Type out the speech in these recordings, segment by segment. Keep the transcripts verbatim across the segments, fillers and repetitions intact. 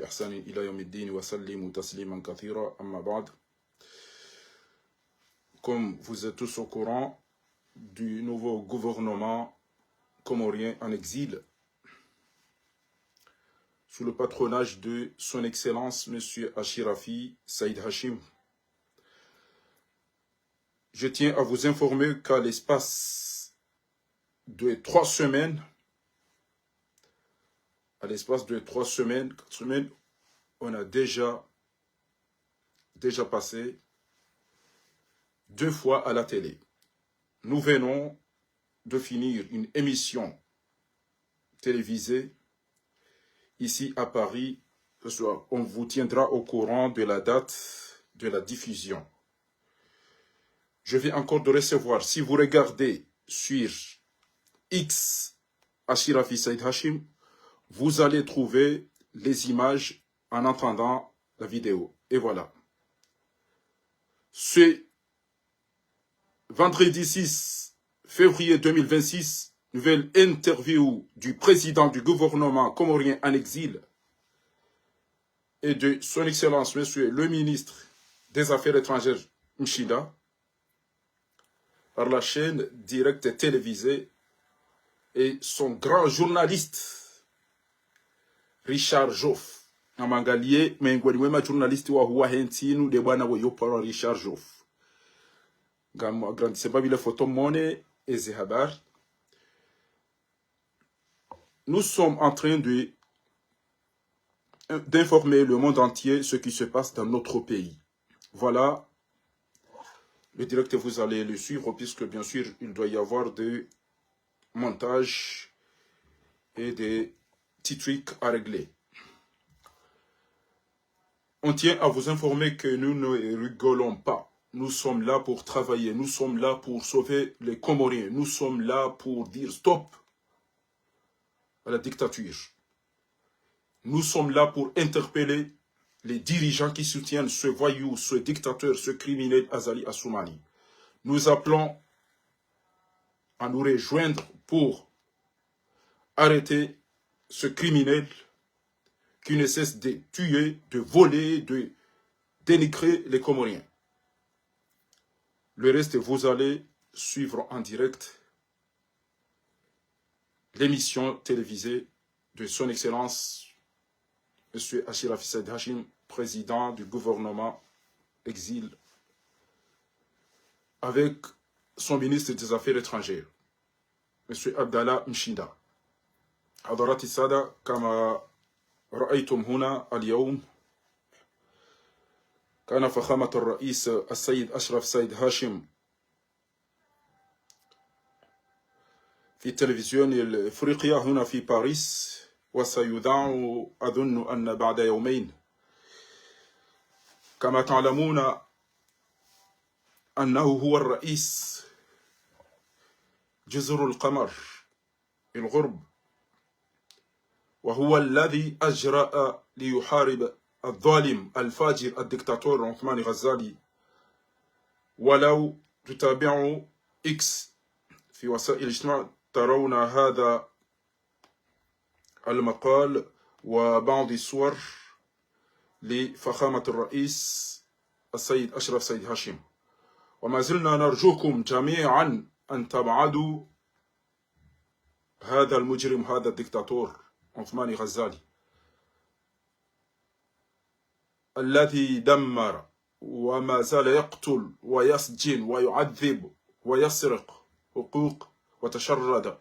بإحسان إلى يوم الدين وسلموا تسليما كثيرا، أما بعد. Comme vous êtes tous au courant du nouveau gouvernement comorien en exil, sous le patronage de son Excellence Monsieur Achirafi Saïd Hachim, je tiens à vous informer qu'à l'espace de trois semaines, à l'espace de trois semaines, quatre semaines, on a déjà, déjà passé deux fois à la télé. Nous venons de finir une émission télévisée ici à Paris. Ce soir, on vous tiendra au courant de la date de la diffusion. Je viens encore de recevoir, si vous regardez sur X, Achirafi Saïd Hachim, vous allez trouver les images en attendant la vidéo. Et voilà. Ce vendredi six février deux mille vingt-six, nouvelle interview du président du gouvernement comorien en exil et de son Excellence Monsieur le ministre des Affaires étrangères Mchinda par la chaîne directe télévisée et son grand journaliste Richard Joffre. Ngamwangaliye mengoni mwa ema journaliste wahuu wahe ntsi inu nde bwana weyo parwa Richard Joffre. Ngamwagrandiso mbapvi le foto mwone eze habari. Nous sommes en train de d'informer le monde entier ce qui se passe dans notre pays. Voilà. Le direct, vous allez le suivre, puisque bien sûr, il doit y avoir des montages et des petits trucs à régler. On tient à vous informer que nous ne rigolons pas. Nous sommes là pour travailler, nous sommes là pour sauver les Comoriens, nous sommes là pour dire stop à la dictature. Nous sommes là pour interpeller les dirigeants qui soutiennent ce voyou, ce dictateur, ce criminel Azali Assoumani. Nous appelons à nous rejoindre pour arrêter ce criminel qui ne cesse de tuer, de voler, de dénigrer les Comoriens. Le reste, vous allez suivre en direct l'émission télévisée de Son Excellence Monsieur Achirafi Saïd Hachim, président du gouvernement exil, avec son ministre des Affaires étrangères, Monsieur Abdallah Mchinda. حضرات السادة، كما رأيتم هنا اليوم، كان فخامة الرئيس السيد أشرف سيد هاشم في التلفزيون الإفريقيا هنا في باريس، وسيذاع أظن أن بعد يومين. كما تعلمون أنه هو الرئيس جزر القمر الغرب، وهو الذي أجرأ ليحارب الظالم الفاجر الدكتاتور عثمان غزالي. ولو تتابعوا إكس في وسائل الاجتماع ترون هذا المقال وبعض الصور لفخامة الرئيس السيد أشرف سيد هاشم. وما زلنا نرجوكم جميعا أن تبعدوا هذا المجرم، هذا الدكتاتور عثمان غزالي الذي دمر وما زال يقتل ويسجن ويعذب ويسرق حقوق وتشرد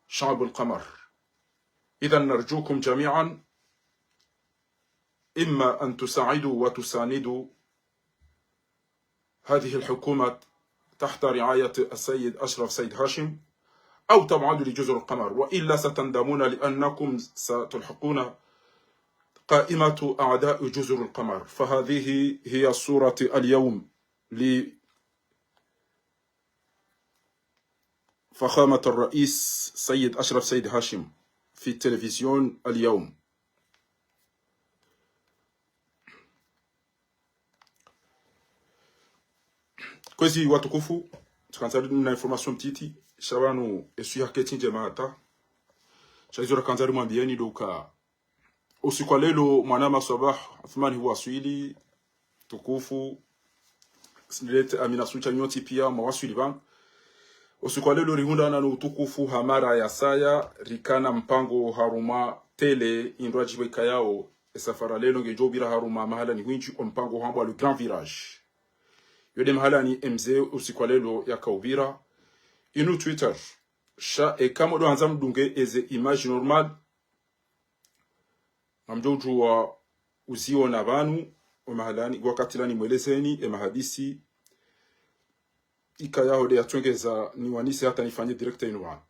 شعب القمر. إذا نرجوكم جميعا إما أن تساعدوا وتساندوا هذه الحكومة تحت رعاية السيد أشرف سيد هاشم، أو تبعدوا لجزر القمر، وإلا ستندمون لأنكم ستلحقون قائمة أعداء جزر القمر. فهذه هي الصورة اليوم لفخامة الرئيس سيد أشرف سيد هاشم في التلفزيون اليوم. Kwezi watukufu, tsikandza ri mna information ntiti, sha pvanu eswiha ketsi ndjema hata. Sha izo rakandza rimwambiyeni ndo uka Usiku wa leo, mwanama Swabah Athumani huwaswili, tukufu, Sinilete Amina Sucha nyontsi pia mwawaswili pvanu. Usiku wa leo rihundrana no utukufu ha mara ya saya, rikana mpango harumwa tele, indrwadji pvwekayao, e safara leo ngedjo pvira harumwa mahalani hwindji, o mpango hambwa le grand virage. Yo nde mahalani e mze usiku wa leo yakaupvira. Inu Twitter, sha eka mdo handza mdunge eze image normal, ngamdjo udjuwa uziona pvanu, o mahalani, wakati la nimwelezeni, e mahadisi, ikayao nde yatsongeza niwanise hata nifanye direct inu pvanu.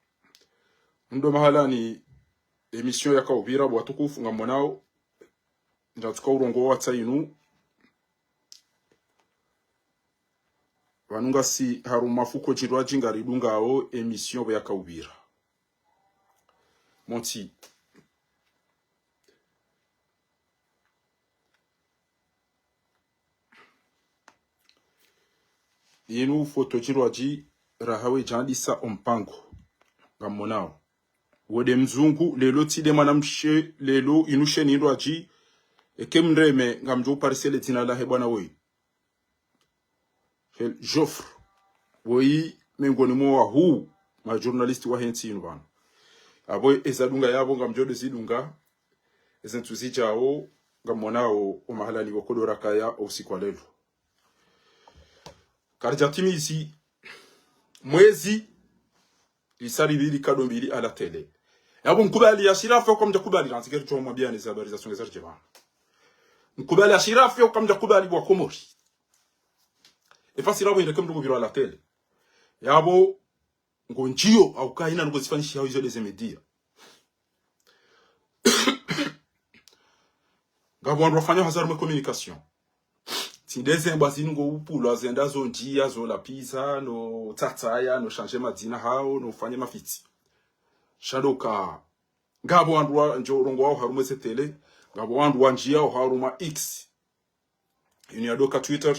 Ndo mahalani émission yakaupvira, bo watukufu, ngamwonao, ndatsuka urongowa tsa inu. Pvanu ngasi harumwa fuko djindrwadji ngaridungao émission pvo yakaupvira. Monti. Inu foto djindrwadji raha wedjandisa o mpango. Ngamwonao. Wo nde mzungu, leo tsi nde mwanamshe, leo inu sheni indrwadji, eke mreme, ngamdjo uparisele dzina lahe bwana woyi. Hel Joffre. Woyi mengoni mwa wahuu, ma journaliste wahe ntsi inu pvanu. Apvo eza dunga yapvo ngamdjo nde zidunga, eze ntsu zidjao, ngamwonao, o mahalani pvoko ndo rakaya o usiku wa leo. Karidja timizi mwezi, lisa ripvili kado mbili à la télé. Yapvo mkubali Ashirafi au kamdja kubali, randzi keri tso mwambiane ze habari za songe za ridje pvanu. Mkubali Ashirafi au kamdja kubali bo wa Komori. E fasiri yapvo inde ke mdru ngupviro à la télé. Yapvo ngondjiyo au kahina ndrongoo zifanyishihao izo nde ze média. Ngapvo wandru wafanyao hazi harumwa e communication. Tsi nde ze mbwa zinu ngo upvulwa zenda zo ndjiya, zo lapviza, no tsatsaya, no shanje madzina hao, no ufanye mafitsi. Sha ndo ka, ngapvo wandru wandjo urongowao harumwa eze télé, ngapvo wandru wandjiyao harumwa X. Inu ya ndo ka Twitter,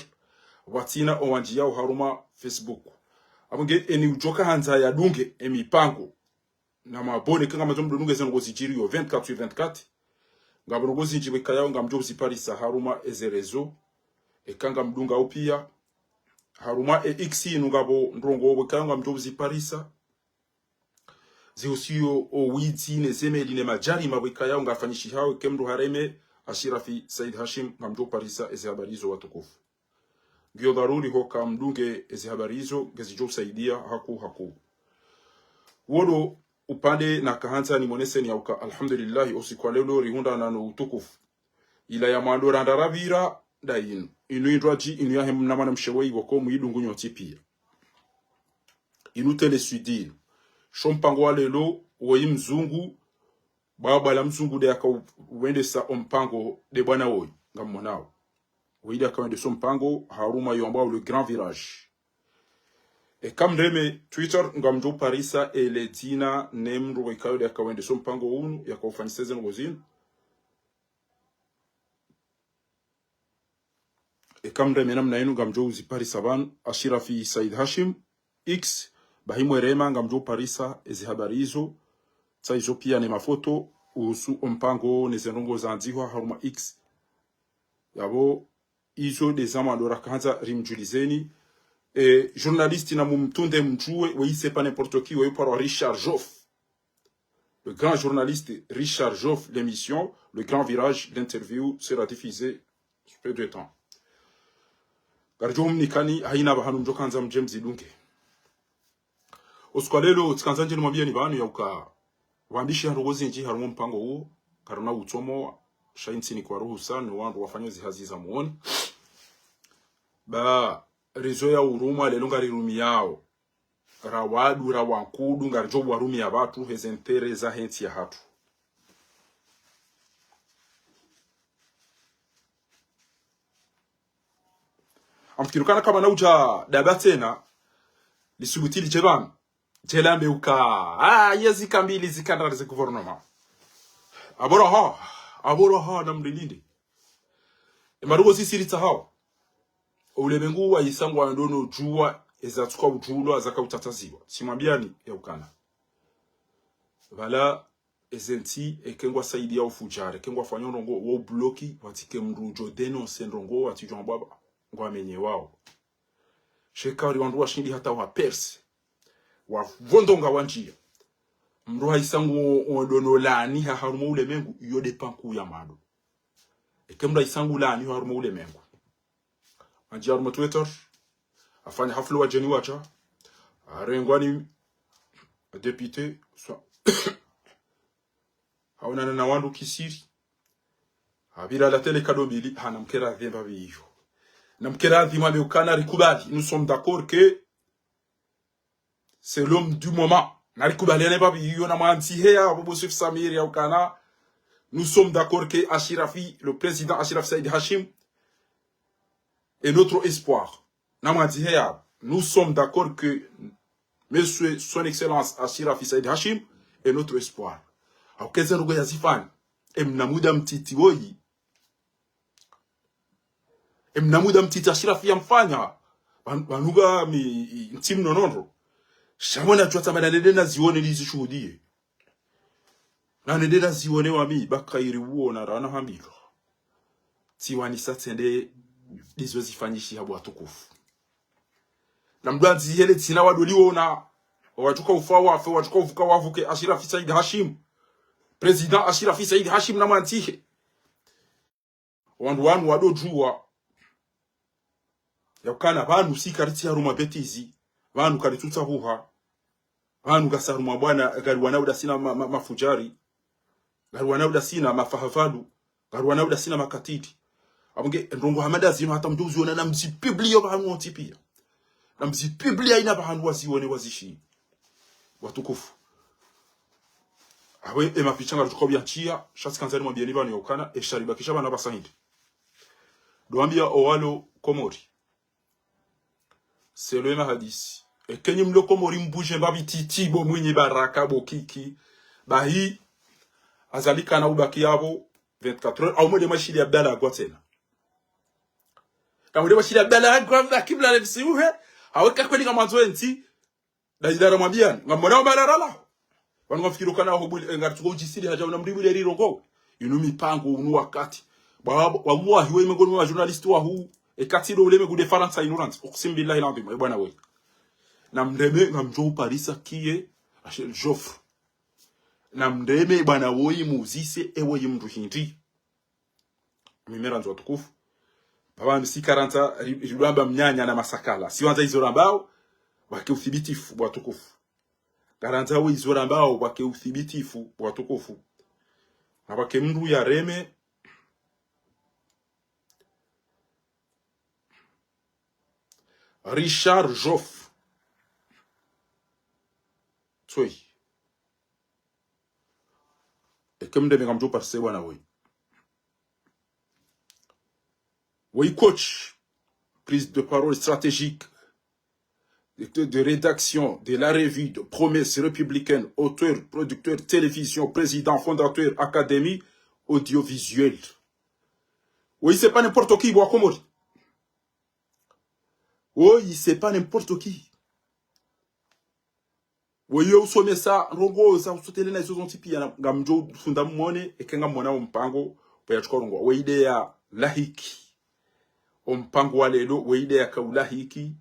pvwatsina owandjiyao harumwa Facebook. Apvo nge eni udjoka handza yadunge e mipango na mabone, eka ngamwandzo mdunge ze ndrongoo zidjiriyo vingt-quatre sur vingt-quatre. Ngapvo ndrongoo zindji pvwekayao ngamdjo uziparisa harumwa eze réseaux. Eka ngamdungao pia harumwa e X inu ngapvo ndrongoo pvwekayao ngamdjo uziparisa. Zihusiyo o widzi ne ze meli ne madjarima pvwekayao ngafanyishihao, eke mdru hareme Ashirafi Said Hashim ngamdjo uparisa eze habari izo watukufu. Ngiyo dharuri hoka mdunge ezi habari izo, ngezidjo usaidia hakuu hakuu. Wo ndo upande nakahandza nimoneseni yauka, alhamdulillahi, o usiku wa leo rihundrana no utukufu. Ila ya mwando randa rapvira nda inu. Inu indrwadji, inu yahe mna mwanamshe woyi pvoko mwidungu nyontsi pia. Inu Télé Sud inu. Sho mpango wa leo, woyi mzungu, bwabwa la mzungu nde yakauwendesa o mpango nde bwana woyi, ngamwonao. Woyi nde yakauwendesa o mpango, harumwa yo ambwao le grand virage. Eka mreme Twitter, ngamdjo uparisa ele dzina ne mdru pvwekayao nde yakauwendesa o mpango unu, yakaufanyisa ze ndrongoo zinu. Eka mreme namna inu ngamdjo uziparisa pvanu, Ashirafi Said Hashim, X, bahi mwerema ngamdjo uparisa ezi habari izo, tsa izo pia ne mafoto, uhusu o mpango ne ze ndrongoo zandzihwa harumwa X. Yapvo izo nde za mwando rakahandza rimdjulizeni. E, journaliste namumtunde mdjuwe, woyi c'est pas n'importe qui, woyi uparwa Richard Joffre. Le grand journaliste Richard Joffre, l'émission Le Grand Virage, l'interview sera diffusée sous peu de temps. Ngaridjo mnikani, haina pvahanu mdjo kandza mdje mzidunge. O usiku wa leo, tsikandza ndje nimwambieni pvanu yauka, wandrisi ha ndrongoo zindji harumwa o mpango uwo, karina utsomo, sha intsini kwa ruhusa, no wandru wafanyao zi hazi za muoni. Ba, réseau ya urumwa leo ngarirumiyao. Ra wadu, ra wankudu, ngaridjo warumia pvatsu, heze ntere zahe ntsi yahatru. Amfikiri ukana kamwe na udja daba tsena, lisubuti lidje pvanu, dje lambe uka, ah, ye zika mbili zika ndraru ze gouvernement. Apvo raha, apvo raha namlilinde. E marugo zisiri tsahao. O ulemengu wa isa ngwandro no djuwa, eza tsuka udjulwa, zaka utataziwa. Tsimwambiani yaukana. Pvala, eze ntsi, eke ngwasaidiya ufudjari, eke ngwafanyao ndrongoo, wo bloki, watsike mndru udjo dénoncer ndrongoo, watsidjo amba ngwamenyewao. Sha eka ri wandru washindi hata wapercer, wavondonga wandjiya. Mndru haisa ngu odono laani ha harumwa ulemengu, iyo nde panku ya mado. Eke mndru haisa ngu laani ha harumwa ulemengu. Andjiya harumwa Twitter, afanya hafla wadjeni wadja, harengwa ni député, swa-, haonana na wandru kisiri. Hapvira la télé kado mbili, ha namkere radhi mbapvi iyo. Namkere radhi mwambe ukana rikubali. Nous sommes d'accord que c'est l'homme du moment. Narikubaliane mbapvi iyo namwandzihe ya Abu Swifi Samir ya ukana. Nous sommes d'accord que Achirafi, le président Achirafi Saïd Hachim, est notre espoir. Namwandzihe ya, nous sommes d'accord que Monsieur, Son Excellence Achirafi Saïd Hachim est notre espoir. Hauka eze ndrongoo yazifanya, emna muda mtiti woyi. Emna muda mtiti Achirafi yamfanya. Pvanu-, pvanu ngami, i-, ntsi mnono ndro. Sha mwana tswatsa mana nende nazione nizishuhudiye. Na nende nazione wami, ba kheri uona rana hambilwa. Tsiwanisa tsende ndizo zifanyishiha bo watukufu. Na mndru andzihe le dzina wado liona, wadjo uka ufa wafe, wadjo uka uvuka wavuke, Achirafi Saïd Hachim. Président Achirafi Saïd Hachim namwandzihe. Wandru wanu wado djuwa ya ukana pvanu si karitsi harumwa bêtise, pvanu karitsutsahuha, pvanu ngasi harumwa bwana, ngari wana uda sina ma-, ma-, mafudjari, ngari wana uda sina mafahafadu, ngari wana uda sina makatili. Apvo nge ndrongoo hama nda zinu hata mdjo uziona namzipublie pvanu wontsi piya. Namzipublie ina pvanu wazione wazishiye. Watukufu. Awe emapicha ngaritsuka uyantsiya, sha tsikandza nimwambiyeni pvanu ya ukana, esha ribakisha pvanu pvasa hindri. Ndo wambiya owalo Komori. Selwe mahadisi. Eke nyi mlo Komori mbudje mbapvi titi bo Mwinyi Baraka bo Kiki. Bahi, Azali kana ubaki yapvo vingt-quatre heures. Au mwende mwashili Abdallah Agwa tsena. Kamwende mwashili Abdallah Agwa mna kibla le msiuhe. Haweka kweli ngamwandzo entsi. Nda idara mwambiyani, ngamwona umarara laho. Pvanu ngamfikiri ukana ho buli, eh, ngaritsuka udjisiri hadja una mdru buli riro ngo. Inu mipango, unu wakati. Wa-, wa-, wallahi, we mengoni mwa journaliste wahu, e kati ndo ulemengu nde Farantsa inu randzi. Uqsim billahi al-azim, e bwana we. Namreme, ngamdjo uparisa kiye, Achel Joffre. Namreme, bwana woyi muzise, e woyi mdru hindri. Mimi randzi watukufu. Baba msi karantsa ri-, ridwamba mnyanya na masakala. Si wandza izo rambao, wake uthibitifu, watukufu. Karantsa we izo rambao, wake uthibitifu, watukufu. Na wake mdru yareme. Richard Joffre. Tsoi. Eke mdeme ngamdjo uparisa bwana woyi. Woyi coach, prise de parole stratégique, directeur de rédaction de la revue de Promesse Républicaine, auteur, producteur, télévision, président, fondateur, académie audiovisuelle. Woyi, c'est pas n'importe qui, bo Wakomori. Woyi, c'est pas n'importe qui. Woyi usomesa ndrongoo za usotele na izo zontsi piya na, ngamdjo ufunda mwone, eke ngamwona ompango, pvo yatsuka ndrongoo. Woyi nde yalahiki ompango wa lelo, woyi nde yaka ulahiki,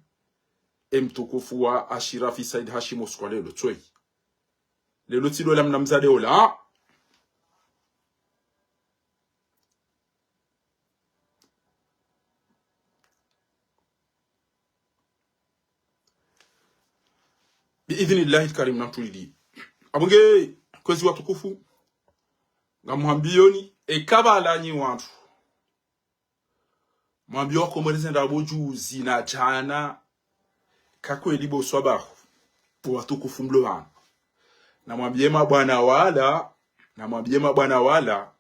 emtukufu wa Achirafi Saïd Hachim usiku wa lelo, tsoi. Lelo tsi ndo la mna mzade ola, ha? Bi idhnillahi al-karim namtulidi. Apvo nge, kwezi watukufu, ngamhambiyoni, eka pvala nyi wandru. Mwambiye Wakomori zenda pvo juzi na djana, ka kweli bo swabahu, bo watukufu mlo pvanu. Namwambiye mabwana wala, namwambiye mabwana wala,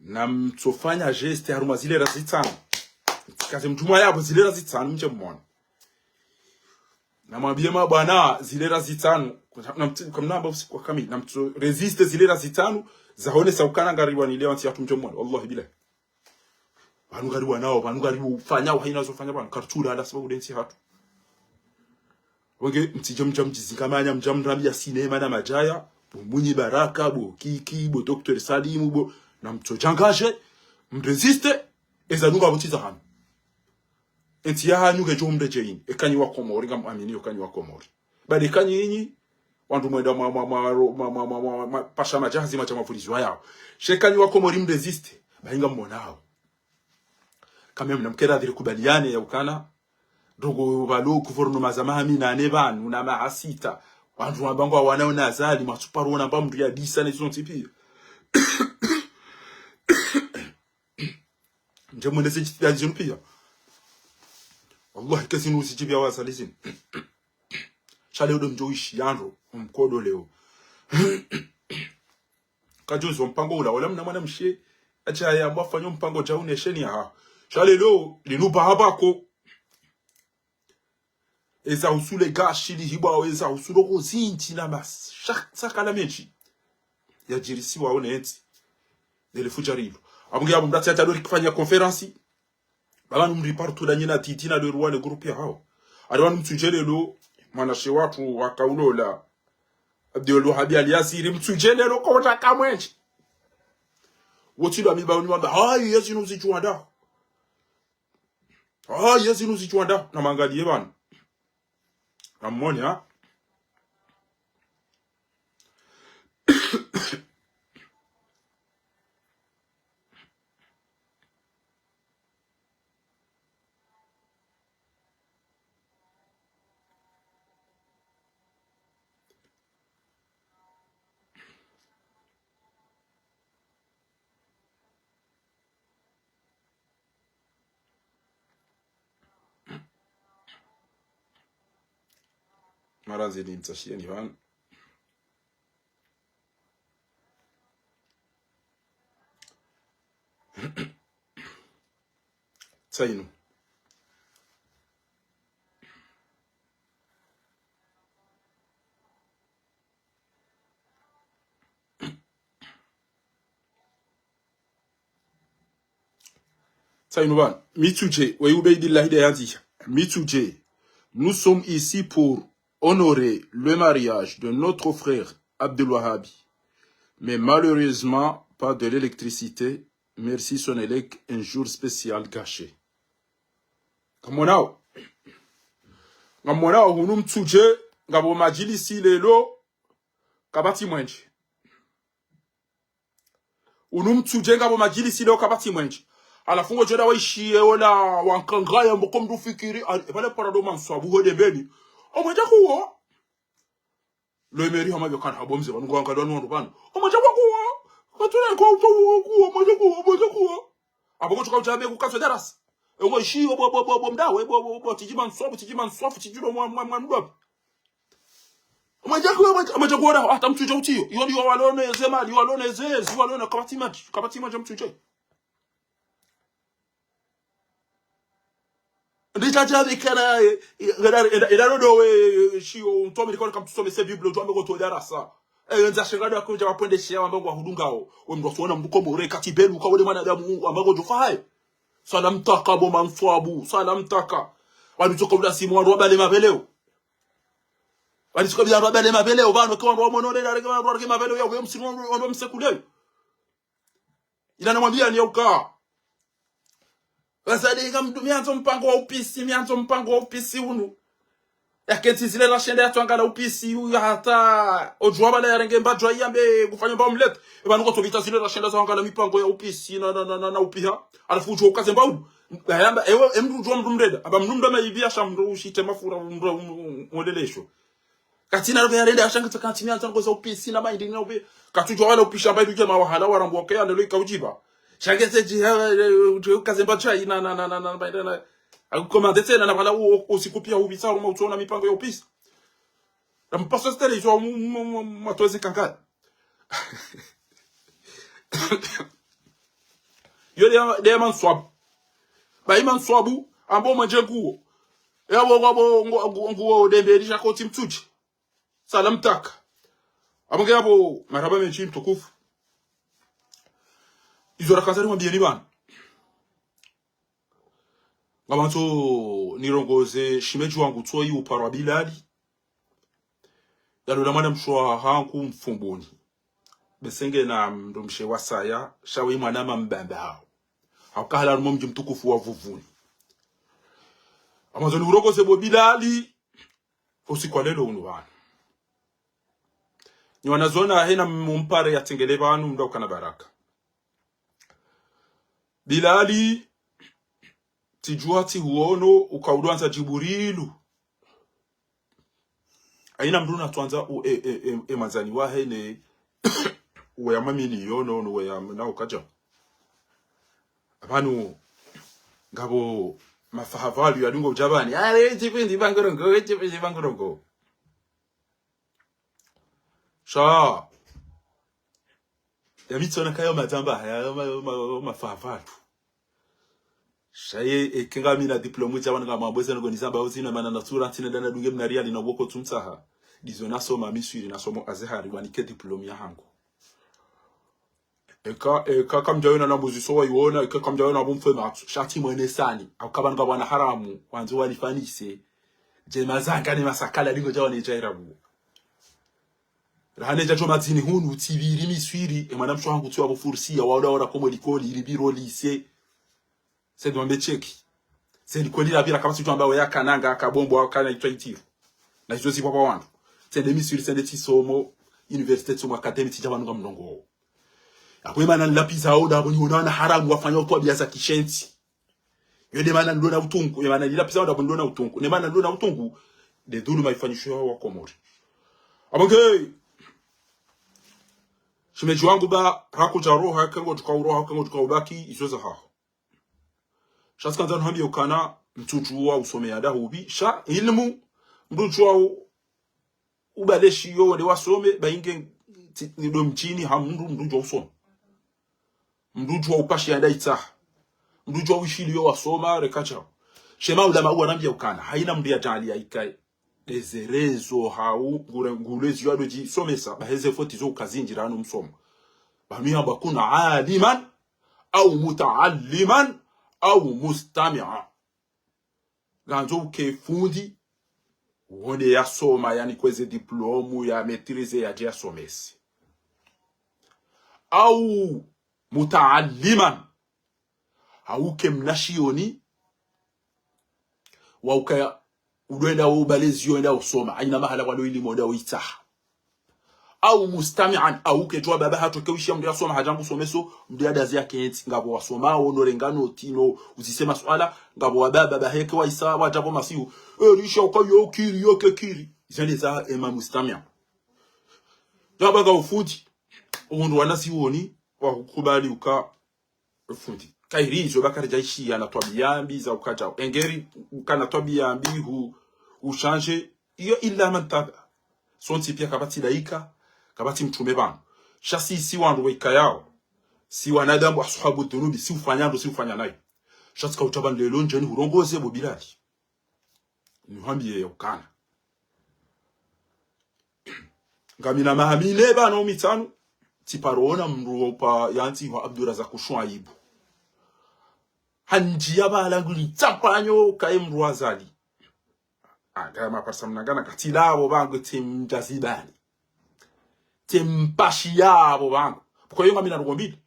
namtsofanya geste harumwa zilera zitsanu. Kaze mdru mwa yapvo zilera zitsanu mdje mwone. Namwambiye mabwana zilera zitsanu. Namtsi-, kamnamba usiku wa kamili. Namtso résister zilera zitsanu. Zahonesa ukana ngariwanilewa ntsi yatru mdje mwone. Wallahi billahi. Pvanu ngariwanao, pvanu ngariufanyao, haina zofanya pvanu. Karitsula ala sababu nde ntsi hatru. Wenge mtsidja mdja mdjizingamanya, mdja mrambiya sinema na madjaya. bo Mwinyi Baraka, bo Kiki, bo Docteur Salimu, bo, namtsodjangadje, mrésiste, eza nunga bo tsi zahanyu. Entsi yahanyu ngedjo mredjeyi, ekanyi wa Komori, ngamwamini yo kanyi wa Komori. Bali ekanyi inyi, wandru mwenda mwa, mwa, mwa, mwa, mwa, mwa, mwa, mwa, pasha madjahazi mwadja mapvulizwa yawo. She ekanyi wa Komori mrésiste, bahi ngamwonao. Quand même, namkera dhiri kubaliane ya ukana, ndrongo pvalo gouvernement za maha minane pvanu na maha sita. Wandru wamba ngwawanao na Azali, mwatsuparona mba mndru yadisa ne zinu zontsi pia. Ndje mwende ze jitihadi zinu pia. Wallahi, ke zinu zidjipvia wa Azali zinu. Sha leo ndo mdjo ishi yandro, mkodo leo. Kadjozi wa mpango ula, wala mna mwanamshe, adja yamba fanya mpango dja unesheni yaha. Sha leo, linu baha bako. Eza usule gashi lihibwa, eza usule ko zindji na mas-, shak-, sakala mendji. Yadjirisiwa one entsi. Nele fudja rilo. Amunge abu mdatsi atadori kufanya conférence. Baba numri partout la nyina titi na le roi le groupe ya hao. Ari wanu mtsudje leo, mwanashe watru wakaulola. Abdul Wahabi Al Yasiri mtsudje leo kota kamwendji. Wotsi ndo amiba uni wamba, hayi, yezi nuzi chwanda. Hayi, yezi nuzi chwanda. Namangaliye pvanu. Namwone, ha? Mara nzidi mtsashieni pvanu. Tsainu. Tsainu pvanu. Mitsudje, we Ubeidillahi de yanzisha. Mitsudje, nous sommes ici pour honorer le mariage de notre frère Abdel Wahabi. Mais malheureusement, pas de l'électricité. Merci Sonelec, un jour spécial gâché. Ngamwonao. Ngamwonao, hunu Mitsudje, ngapvo madjilisi leo, kapvatsi mwendje. Hunu Mitsudje ngapvo madjilisi leo kapvatsi mwendje. Halafu ngodjo enda waishiye ola wankangaya mboko mndru fikiri, ali, pvale parado manswabu ho Dembeni. Omwendje kuwo. Lo emeri hama byo kana habo mze pvanu ngwangaliwa ni wandru pvanu. Omwendje kuwo. Katuna kwa uto kuwo, omwendje kuwo, omwendje kuwo. Abo kotsuka utsabe kukaso darasa. Engo ishiyo bo, bo, bo, bo mdawe, bo, bo, bo, tsidji manswabu, tsidji manswabu, tsidji lo mwa, mwa, mwa mdwabi. Omwendje kuwo, omwendje, omwendje kuwo da, hata Mitsudje utsiyo. Yo, yo walone ze mali, yo walone ze, zi walone kapvatsi madji, kapvatsi madji Mitsudje. Nditsatsabikana, eh, eh, ila, ila, ila lodo we, eh, shiyo, mtome likoni kamtusomese Bible, utwambe koto darasa. Eh, nza shengado ya kunja wapwende shiya wamba ngwahudungao. We mndru wasuona mndru Komori, kati belu, kawole mwanadamu, wamba ngodjo fahaye. Swala mtaka bo manswabu, swala mtaka. Walitsoka ula simu wandru wabale mapveleo. Walitsoka bila wandru wabale mapveleo, pvanu ke wandru wamonole, rareke wandru wareke mapveleo, ya uwe msimu wandru, wandru msekuleo. Ila namwambia ni ya uka. Wazade ika mndru miandzo mpango wa upisi, miandzo mpango wa upisi unu. Yakentsi zile rashenda yatwangala upisi uyu hata odjuwa bala yarenge mbadjwa iyambe kufanya mba omelette. Eba nuko tobita zile rashenda zawangala mipango ya upisi na, na, na, na, na upiha. Halafu udjuwa ukaze mba unu. Yayamba, ewe, emndru udjuwa mndru mrenda. Aba mndru mrenda maybe asha mndru ushite mafura mndru, um, um, mwelelesho. Katsina robe yarende ashanga tsaka tsini anza ngoza upisi na maindi na upe. Katsudjuwa wala upisha mba iduje mawahala warambu wake ya lelo ika udjiba. Shange se dji, eh, eh, udjuwa ukaze mba tsayi na, na, na, na, na, na, na. Akukomande tsena na pvala u, u, usiku pia ubisa, uma utsona mipango ya upisi. Na mpaso stere izo mu, mu, mu, matoze kangala. Yo de, de manswabu. Ba imanswabu, ambo mwendje kuwo. Ya bo, bo, bo, ngu, ngu, nguwo Dembeni sha kotsi Mitsudje. Swala mtaka. Abo nge abo, marahaba mendji mtukufu. Izo rakandza nimwambiyeni pvanu. Ngamwandzo nirongoze shemedji wangu Tsoyi uparwa Bilali. Yalola mwana mshe wahangu Mfumbuni. Bese ngena mdrumshe wasaya, sha we mwana Mambamba hao. Hauka halawa harumwa mdji mtukufu wa Vuvuni. Amwandzo nihurongoze bo Bilali, usiku wa lelo unu pvanu. Ni wanazioni hena mumpare yatsengele pvanu mdru ukana baraka. Bilali, tsidjuwa tsihuono, uka udjwandza Djibrilu. Haina mdru natswandza u, e, e, e, e mwandzani wahe ne, uwe ya mamilioni, no, uwe ya, na ukadja. Apvanu, ngapvo mafahavalio yadungo udja pvani. Ale, etsipindi bangurongo, etsipindi bangurongo. Sha. Yamitsona kayo madzamba haya, ma, ma, ma, mafahavalio. Sha ye, eka ngami na diplôme dja pvanu ngamwambweze nongo nizamba uzina mana na sura ntsina dana dunge mna riali na woko tsumtsaha. Ndizo nasoma Miswiri, nasoma Azhari, wanike diplôme yahangu. Eka, eka kamdjawena na mbuzi so wayiona, eka kamdjawena bo mfe matso. Sha tsi mwenesani, hauka pvanu ngapvo wana haramu, wandzo wanifanise. Djema zanga ne masakala dingo djawa ne djairabu. Rahane djadjo madzini hunu, tsipviri Miswiri, e mwana mshe wahangu tsiwa bo Fursiya, waola wala komo likoli, ilibiro lycée. Sedi wambe tcheki. Sedi kweli lapvira kapvatsi udjwamba we yakananga, akabombo, akana itwa itiro. Na izo zipvwa pvwa wandru. Tsende Miswiri, tsende tsisomo, université, tsisomo académie, tsidja pvanu ngamlongo. Apvo emana nilapviza oda, apvo niona wana haramu wafanya utwabiya za kishenzi. Yo nde mana nilona utungu, ye mana nilapviza oda, apvo nilona utungu. Ne mana nilona utungu, nde dhuluma ifanyishiwa wa Komori. Apvo nge, shemedji wangu ba, rakudja roha, kengo tuka uroha, kengo tuka ubaki, izo zahaho. Sha tsikandza nuhambiye ukana, mtsudjuwa usome yada hupvi. Sha, ilmu, mdru udjuwa u, ubale shiyo, wende wasome, ba inge, tsi, nido mdjini, ha mdru, mdru udjuwa usome. Mdru udjuwa upashe yada itsaha. Mdru udjuwa wishiliyo wasoma, reka shao. She maulama uwarambiya ukana, haina mdru yadjaliya ikaye. Ndezerezo hau, ngure, ngule ziyo ado djisomesa, ba heze foti zo ukazindjira hanu msomo. Pvanu yamba kun aliman, au mutaalliman, au mustami'a. Ngandzo uke fundi, wonde yasoma, yani kweze diplôme, ya maîtrisé, yadje yasomese. Au mutaalliman, hauke mnashioni, wa ukaya, udo enda wo ubale ziyo enda usoma, haina mahala walo ilimu enda uitsaha. Au mustami'an, hauke djuwa baba hatsoke wishiya mdru yasoma hadja ngu someso, mdru yadazi yakentsi, ngapvo wasoma, wo no renga noti, no uzise maswala, ngapvo wababa baheke waisa, wadja pvo masihu, e, risha uka yo kiri, yo ke kiri. Izo nde za ema mustami'an. Djaba nga ufundi, owundru wanazioni, wakukubali uka, fundi. Kayiri izo ba karidja ishiya na twabiya mbi za ukadjao. Engeri kana twabiya mbi hu, hushanje. Iyo illa man taba. Sontsi piya kapvatsi daika, kapvatsi mtrume pvanu. Sha si, si wandru wekayao. Si wanadamu ashabu dhunubi, si ufanya ndo, si ufanya nayi. Sha tsika utaba nilelo ndjeni hurongoze bo Bilali. Nihambiye ya ukana. Ngamina maha mine pvanu mitsanu, tsiparo ona mdru wopva yantsi hwa Abdurazak Shwaibu. Handjiya pvala nguli tsampanyo kaye mdru wa Azali. Anga maparisa mnangana katsi lapvo pvangu tsimdja zibani. Tsimpashiya pvo pvangu. Pvoko yo ngamina ndrongoo mbili.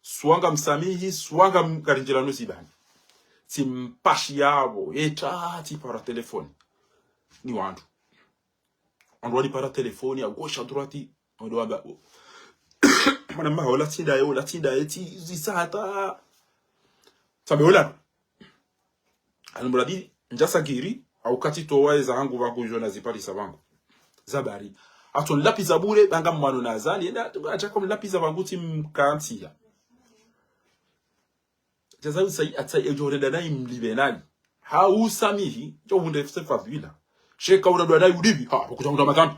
Swa ngamsamihi, swa ngamkarindjila no zibani. Tsimpashiya pvo, eta, tsipara telefoni. Ni wandru. Wandru wanipara telefoni, à gauche, à droite. Wandru wamba, mwana mama, ola tsinda ye, ola tsinda ye, tsi, zisa hata. Tsambe ola. Almuradi, ndjasagiri, hauka tsitowa eza hangu pvangu izo naziparisa pvangu. Zabari. Hatso nilapviza bure, ba ngamwano na Azali, enda, tunga atshaka mlapviza pvangu tsimkantsiya. Jazaa'u sayyi'atin, edjo renda nayi mlipve nayi. Ha usamihi, djo hundre se fadhila. Sheka uradwa nayi ulipvi, ha, pvo kudja hundra madhambi.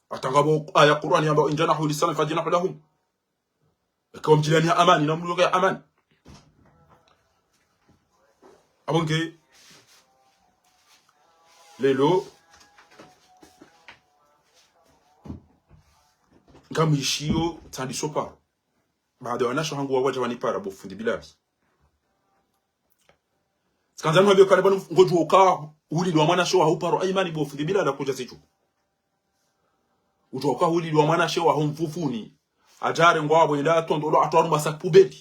Hata ngapvo aya Qur'ani yamba, "In janahu lissalmi fajnah lahu." Eka wamdjilani ha amani, na mluke ha amani. Apvo nge, lelo, ngamwishiyo tsandiso paro. Baada wanasho hangu wawadja wanipara bo fundi Bilali. Tsikandza nuhambiye ukana pvanu ngodjuwa uka ulilo wa mwanasho wa huparo, ayimani bo fundi Bilali kudja zidju. Udjo uka hulilwa mwanashe waho Mvuvuni. Adjare ngwapvo enda atondolo atwarumba sac poubelle.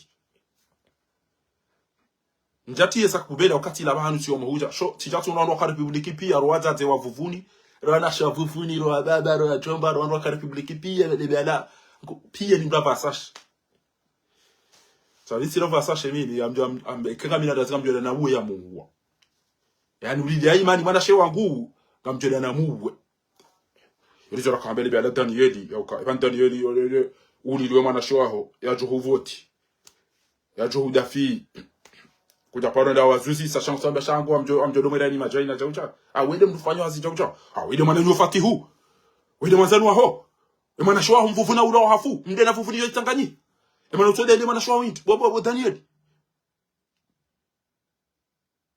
Ndjatiye sac poubelle wakati la pvahanu tsi omo hudja. Sho, tsidja tsono wandru waka République piya, ro wadzadze wa Vuvuni, ro wanashe wa Vuvuni, ro wababa, ro wadjomba, ro wandru waka République piya, le bela, piya ni mdru apvasashe. Sa vitsi lo pvasashe mimi, amdjo, am, am, kenga mina ndazi ngamdjo na uwe ya muwa. Yaani ulili ya imani mwanashe wangu, ngamdjo na muwe. Yolizo rakambele bela Danieli, yauka, eba Danieli, yo, yo, yo, ulili we mwanashe waho, yadjo huvoti. Yadjo hudafi. Kudja paro nda wazuzi, sa shangu samba shangu, amdjo, amdjo domwera ni madjaina djaucha. A, wende mdru fanyo hazi djaucha. A, wende mwana nyo Fatihu. Wende mwandzani waho. E mwanashe waho Mvuvuni ula wahafu. Mdena Vuvuni yo itsanganyi. E mwana utsode ende mwanashe waho indi. Bo, bo, bo, Danieli.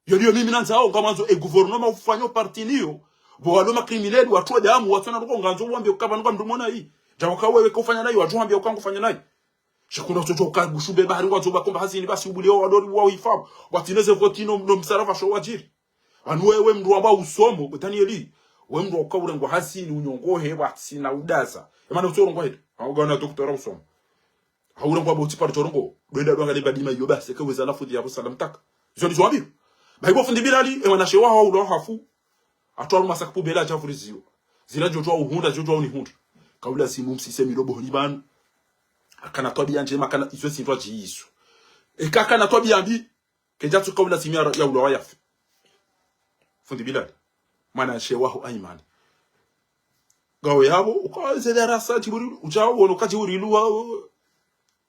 Yo ndiyo mimi nandzao, ngamwandzo e gouvernement ufanyao parti niyo. Bo walo ma criminels, watru wa damu, watsona ndoko ngandzo wambe ukaba nunga mdru mona yi. Djawaka wewe ka ufanya nayi, wadjo wambe uka ngufanya nayi. Shakuna utsodjo uka gushumbe bahari ngwandzo bakomba hazini basi ubulio wadori wa uhifamu. Watsineze voti no, no msarava sho wadjiri. Anu wewe mdru wamba usomo, bo Danieli. We mdru wauka urengwa hazini unyongohe watsina udaza. E mana utsorongohe. Augana doctorat usomo. Haurengwa botsi paro tsorongo. Dwenda dwanga lemba dima iyo basi, eke weza lafudhi ya Abu Salam taka. Zo ndizo wambiwa. Bahi bo fundi Bilali, e mwanashe waho ula wahafu. Atwarumba sac poubelle adja vuriziwa. Zila djodjwa uhundra, djodjwa unihundra. Kaula simu msise milo bohoni pvanu. Akana twabiya ndjema, akana izo sindwa djizo. Eka akana twabiya mbi, kedja tsu kaula simu ya, ya ula wayafe. Fundi Bilali. Mwanashe waho Aimani. Ngawe yapvo, uka ze darasa Djibrilu, udja wono ka Djibrilu wa,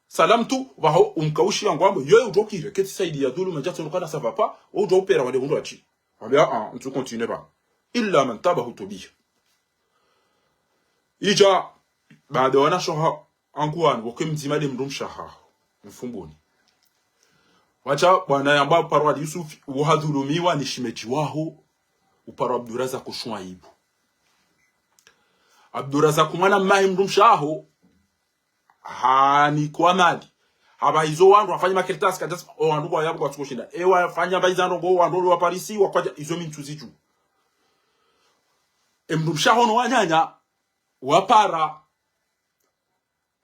salam tu, waho umkaushi ya ngwambo, yo udjo kire, ketsi saidi ya dhuluma, djatso nukana ça va pas, udjo upera wade hundru atsi. Wambe, a, a, ntsu continue ba. Illa man taba hutubiya. Idja, baada wanashe waho, angu wanu, woke mdzima de mdrumshe waho, Mfumbuni. Wadja, bwana yamba uparwa Ali Yusuf, uhadhulumiwa ni shimedji waho, uparwa Abdurazak Shuaibu. Abdurazak mwana mmahe mdrumshe waho, hanikwa mali. Hapva hizo wandru wafanya makaratasi kadjasi, o wandru kwa yapvo kwatsuko shinda. E wafanya pva hizo ndrongo, wandru wa Parisi, wakwadja, hizo mi ntsuzidju. E mdrumshe waho no wananya, wapara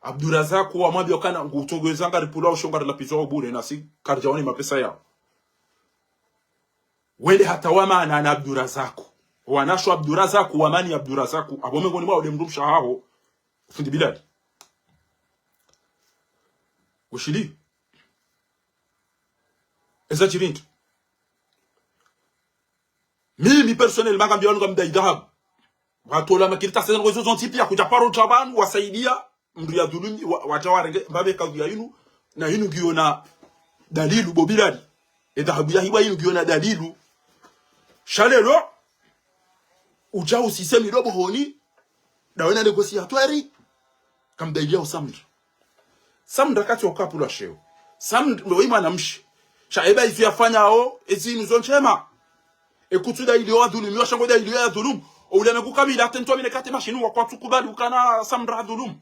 Abdurazak wamwambia ukana, ngutsongweza ngaripvulwa usho ngarilapvizwa ubure, nasi karidjawone mapesa yao. Wende hata wamana na Abdurazak. Wanashe wa Abdurazak, wamani Abdurazak. Apvo mengoni mwawo de mdrumshe waho, fundi Bilali. Ushili. Eza djiri ndri. Mimi personnellement ngambiwa nunga mdai dhahabu. Watola makaratasi zanu kwezo zontsi piya kudja paro dja pvanu wasaidia mdru ya dhulumi, wa, wadja warenge, mbapve kadhiya inu, na inu ngiyo na dalilu bo Bilali. E dhahabu ya hiwa inu ngiyo na dalilu. Sha lelo, udja usise milo bohoni, dawe na négociateur, kamdailia o Samra. Samra katsi wakapvulwa sheo. Samra, ndo imana mshe. Sha eba izo yafanyao, ezinu zo ndjema. Ekutsu dailio wadhulumiwa, sha ngo dailio ya dhulumu. Ouleme kukabila, atentwa mine kate mashinu wa kwatsu kubali ukana Samra dhulumu.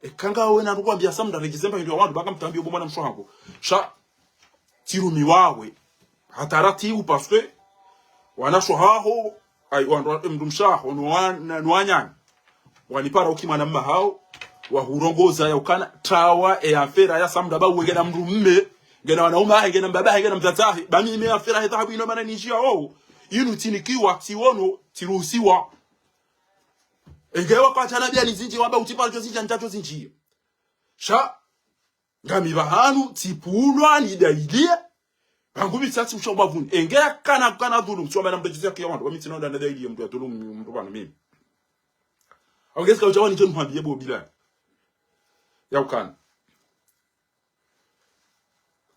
Eka ngawe na nukwambia Samra redjeze mba hindru ya wandru, baka mtambio bo mwana mshe wahangu. Sha, tsirumiwawe. Hatara tiwu parce que, wanashe waho, ayi, wandru, mdrumshe waho, no wa, na, no wananya. Wanipara uki mwana mma hawo, wahurongoza ya ukana, tawa, e affaire ya Samra ba uwengena mdrumme, ngena wanaume wahe, ngena mbaba wahe, ngena mdzadze wahe, ba mimi affaire ya dhahabu ino mana ninjia owo. Inu tsinikiwa, tsiwono, tsiruhusiwa. Engewa kwa tana bia ni zinji, wamba utipara djo zinji, ndjadjo zinji. Sha, ngami pvahanu, tsipvulwa, nidailie. Pvangu pvi tsatsi usha ubavuni. Enge kana, kana dhulumu. Tsiwamba na mdru djizi ya kiya wandru. Wami tsina wanda nadailie mdru ya dhulumu, mdru pvanu mimi. Awu ngezi ka udjawa nidjo nuhambiye bo Bilali. Ya ukana.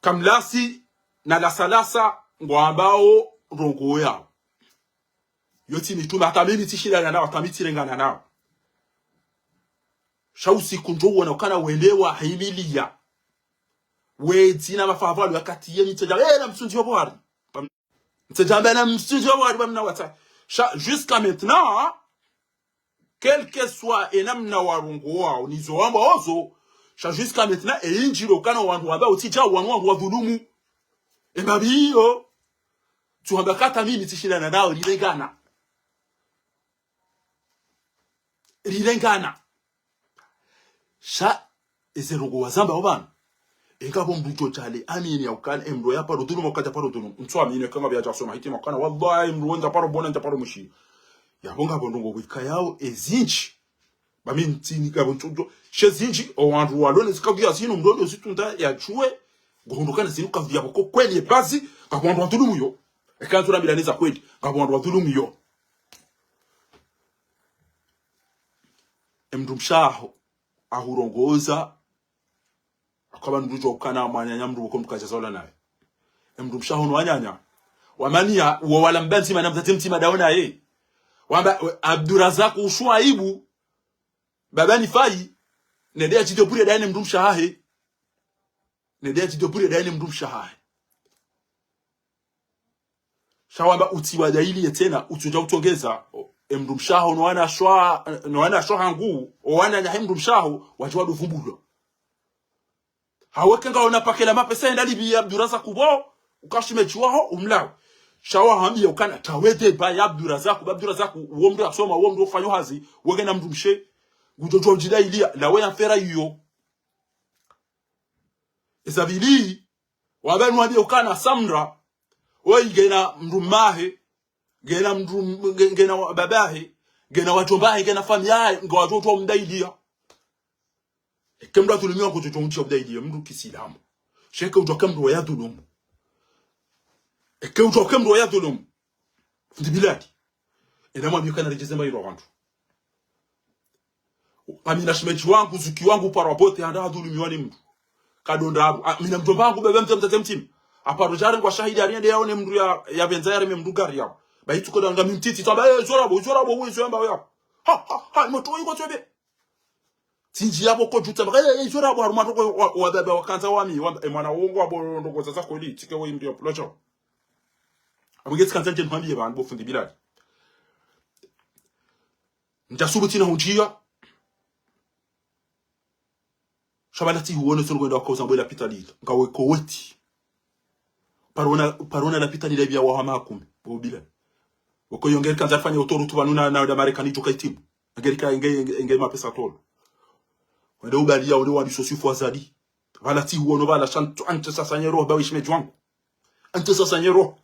Kamlasi, na lasalasa, ngwambao, ndrongo yao. Yo tsi mitume, hata mimi tsishindana nao, hata mi tsirengana nao. Sha usiku ndjo uwona ukana wende wahimiliya. Wedzi na mafavalo yakati ye mtsedja, eh, na msundji wa bwari. Mtsedja mbe na msundji wa bwari, ba mna wata. Sha, jusqu'à maintenant, quel que soit e namna warongoao, nizo wamba ozo, sha jusqu'à maintenant, e injilo ukana wandru wamba utsidja wanu wandru wa dhulumu. E mbapvi iyo, tsuhamba kata mimi tsishindana nao, rilengana. Rilengana. Sha, eze ndrongoo wazamba opvanu. Engapvo mndru djo djale amini ya ukana, emndru yaparo dhulumu, wakati yaparo dhulumu. Ntsu amini, eka ngapvo yadja soma hitima ukana, wallahi, emndru wendza paro bona, ndza paro mwishi. Yapvo ngapvo ndrongoo wikayao, ezindji. Ba mi ntsini ngapvo ntsu djo. She zindji, owandru walona zikadhwiya zinu, mndru ono zitunda yadjuwe. Ngohundru ukana zinu kadhwiya pvoko kweli, ebazi, ngapvo wandru wadhulumu yo. Eka ntsu rambila neza kweli, ngapvo wandru wadhulumu yo. Emndru mshe waho, ahurongoza, akaba mndru djo ukana mwananya mndru woko mndru kadja zaula naye. Emndru mshe waho no wananya. Wamaniya, uwo wala mbaba ndzima na mdzadze mdzima dawo naye. Wamba, we, Abdurazaku Shuaibu, baba ni Fayi, nende yadjidebrouiller daye ne mndru mshe wahahe. Nende yadjidebrouiller daye ne mndru mshe wahahe. Sha wamba utsi wadjaili ye tsena, utsi udja utsongeza, o, emndru mshe waho, no wanashe wa, no wanashe wahangu, owananya he mndru mshe waho, wadji wadovumbulwa. Haweke ngaona pakela mapesa yenda libi ya Abdurazaku bo, uka shemedji waho, umlawe. Sha wahambiya ukana, tawede ba ya Abdurazaku, ba Abdurazaku, uwo mndru yasoma, uwo mndru ufanya hazi, weke na mndru mshe, ngudjo djuwa udjidailiya, nawe ya mfera iyo. Eza pvili, wabanu wambiye ukana Samra, woyi ngena mndru mmahe, ngena mndru, nge-, ngena wa-, babahe, ngena wadjombahe, ngena famiyahe, ngwadjo udjuwa umdailiya. Eke mndru yadhulumiwa ngudjo udjuwa umdailiya, mndru kisilamu. Sha eke udjuwa ke mndru wayadhulumu. Eke udjuwa ke mndru wayadhulumu. Fundi Bilali. Ena mwambiye ukana redjeze mba ilo wandru. Amina shemedji wangu, zuki wangu, paro bote, handa hadhulumiwa ni mndru. Kadonda abu. Amina mdjomba wangu, bebe mdze mdzadze mdzima. Aparo djari ngwa shahidi, hari yende yaone mndru ya, ya pvendza yareme mndru gari yao. Ba itsu koda ngami mtiti, tamba, eh, zorabo, zorabo, we, zorabo yao. Ha, ha, ha, moto, iko tswebe. Tsindji yapvo ko djuta, ba, eh, eh, zorabo, harumwa toko, wa, wa, baba, wakandza wami, wa, eh, mwana wongo, wabo, ndoko zaza koli, tsike we mndru ya pulo chao. Abu ngetsi kandza ndje nhambiye ba, bo fundi Bilali. Ndjasubuti na hundjiya. Sha pvala tsi huone sonu kwenda wakoza mbwe lapitali. Ngawe koweti. Parona, parona lapitali la biya waha makume. Bo Bilali. Woko yo ngeri kandza fanya utoro tu pvanu na, na, na Marekani djuka hitimu. Ngeri ka, nge, nge, nge mapesa tolo. Wende ubaliya, wende wandi sosifu wazadi. Pvala tsi huono pvala sha ntsu, ntsu sasa nyero, ba we shemedji wangu. Ntsu sasa nyero.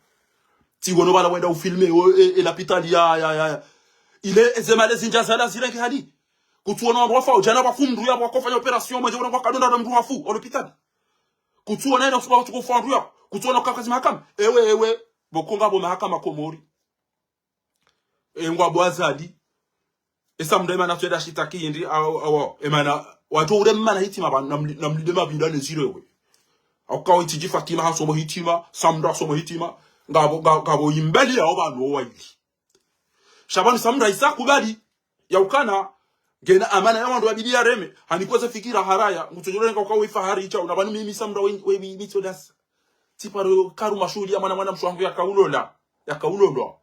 Tsi huono pvala wenda ufilme, o, e, e, lapitali ya, ya, ya, ya. Ile, eze mali zindja zala zirenge hali. Kutsuona wandru wafa, udjana wafu mndru ya, wakofanya opération, mwendje wona kwa kadonda na mndru hafu, o lapitali. Kutsuona ina kusuba watu kufa wandru ya. Kutsuona kakazi mahakama. Ewe, ewe. Boko ngapvo mahakama Komori. E ngwapvo Azali. Esa mndru emana tsweda shitaki hindri, awo, awo, emana, wadjo ure mana hitima ba, namli-, namlide mabinda ne zirewe. Auka wo itsidji Fatima hasomo hitima, Samra hasomo hitima, ngapvo, nga-, ngapvo imbeli yao pvanu wo waili. Sha pvanu Samra isa kubali, ya ukana, ngena amana ya wandru wabidi yareme, hani kweze fikira haraya, ngutsodjore nga uka we fahari icha, una pvanu mimi Samra we, we, we, we, so das. Tsiparo karu mashuhuli ya mwana, mwana mshe wangu yakaulola. Yakaulolwa.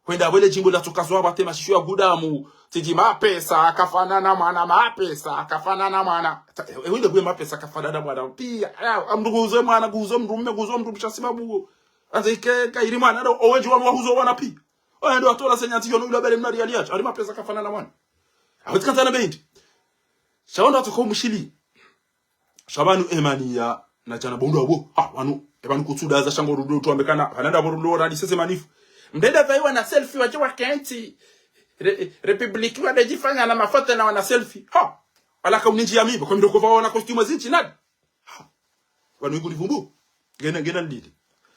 Hwenda pvwele djimbo la tsoka zwa pvwatema shisho ya gudamu. Tsidji mapesa, kafanana mwana mapesa, kafanana mwana. Ta-, e, e, wende pvwe mapesa, kafanana mwana. Piya, ya, amndu kuhuze mwana, kuhuze mndru mme, kuhuze mndru mshe sibabu. Anze ike, kairi mwana, ndo, owendji wanu wahuzo wana piya. Owende watola senya tiyo, no ilo pvwele mna riyali yacha. Ari mapesa, kafanana mwana. Awetsi kandzana bendi. Sha wandru watsoka umushili. Sha pvanu emani ya na djana bo ndo abo. Ha, wanu, e pvanu kutsudaza sha ngo rudo tuambe kana. Pvanu nda bo rudo radi seze manifu. Mdende pvayi wana selfie wadje wakentsi. Re-, Republiki wadedjifanya na mafoto na wana selfie. Ha, wala ka unindji ya miba. Kwa mdoko pva wana costume zindji nadi. Ha, pvanu ikuli vumbu. Ngena, ngena ndidi.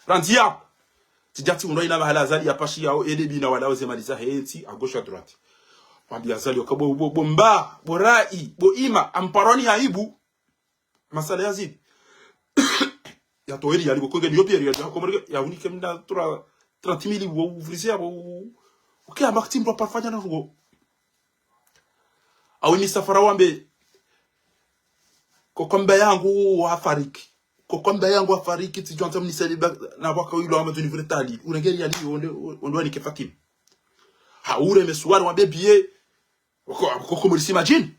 Randzi ya. Tsidjatsi undwa ina mahala Azali ya pashi yao, ede bina wala oze mali za hentsi, à gauche, à droite. Wambi Azali, oka bo, bo, bo mba, bo rai, bo ima, amparoni aibu. Masala ya zidi. Ya toeri ya libo, kwenge ni yo pieri ya libo, ya komori, ya unike mna tra-, trente mille wo, uvrise ya bo, u-, uke amba kutsi mndru wa parfanya na rugo. Awe misafara wambe, koko mba yangu wafariki. Koko mba yangu wafariki, tsidjwandza mnisali ba, na waka wilo ama djuni vure tali. Unengeri ya liyo, onde, onde wanike Fatima. Ha, ure mesuwari wambe biye, Koko, koko mori s'imagine.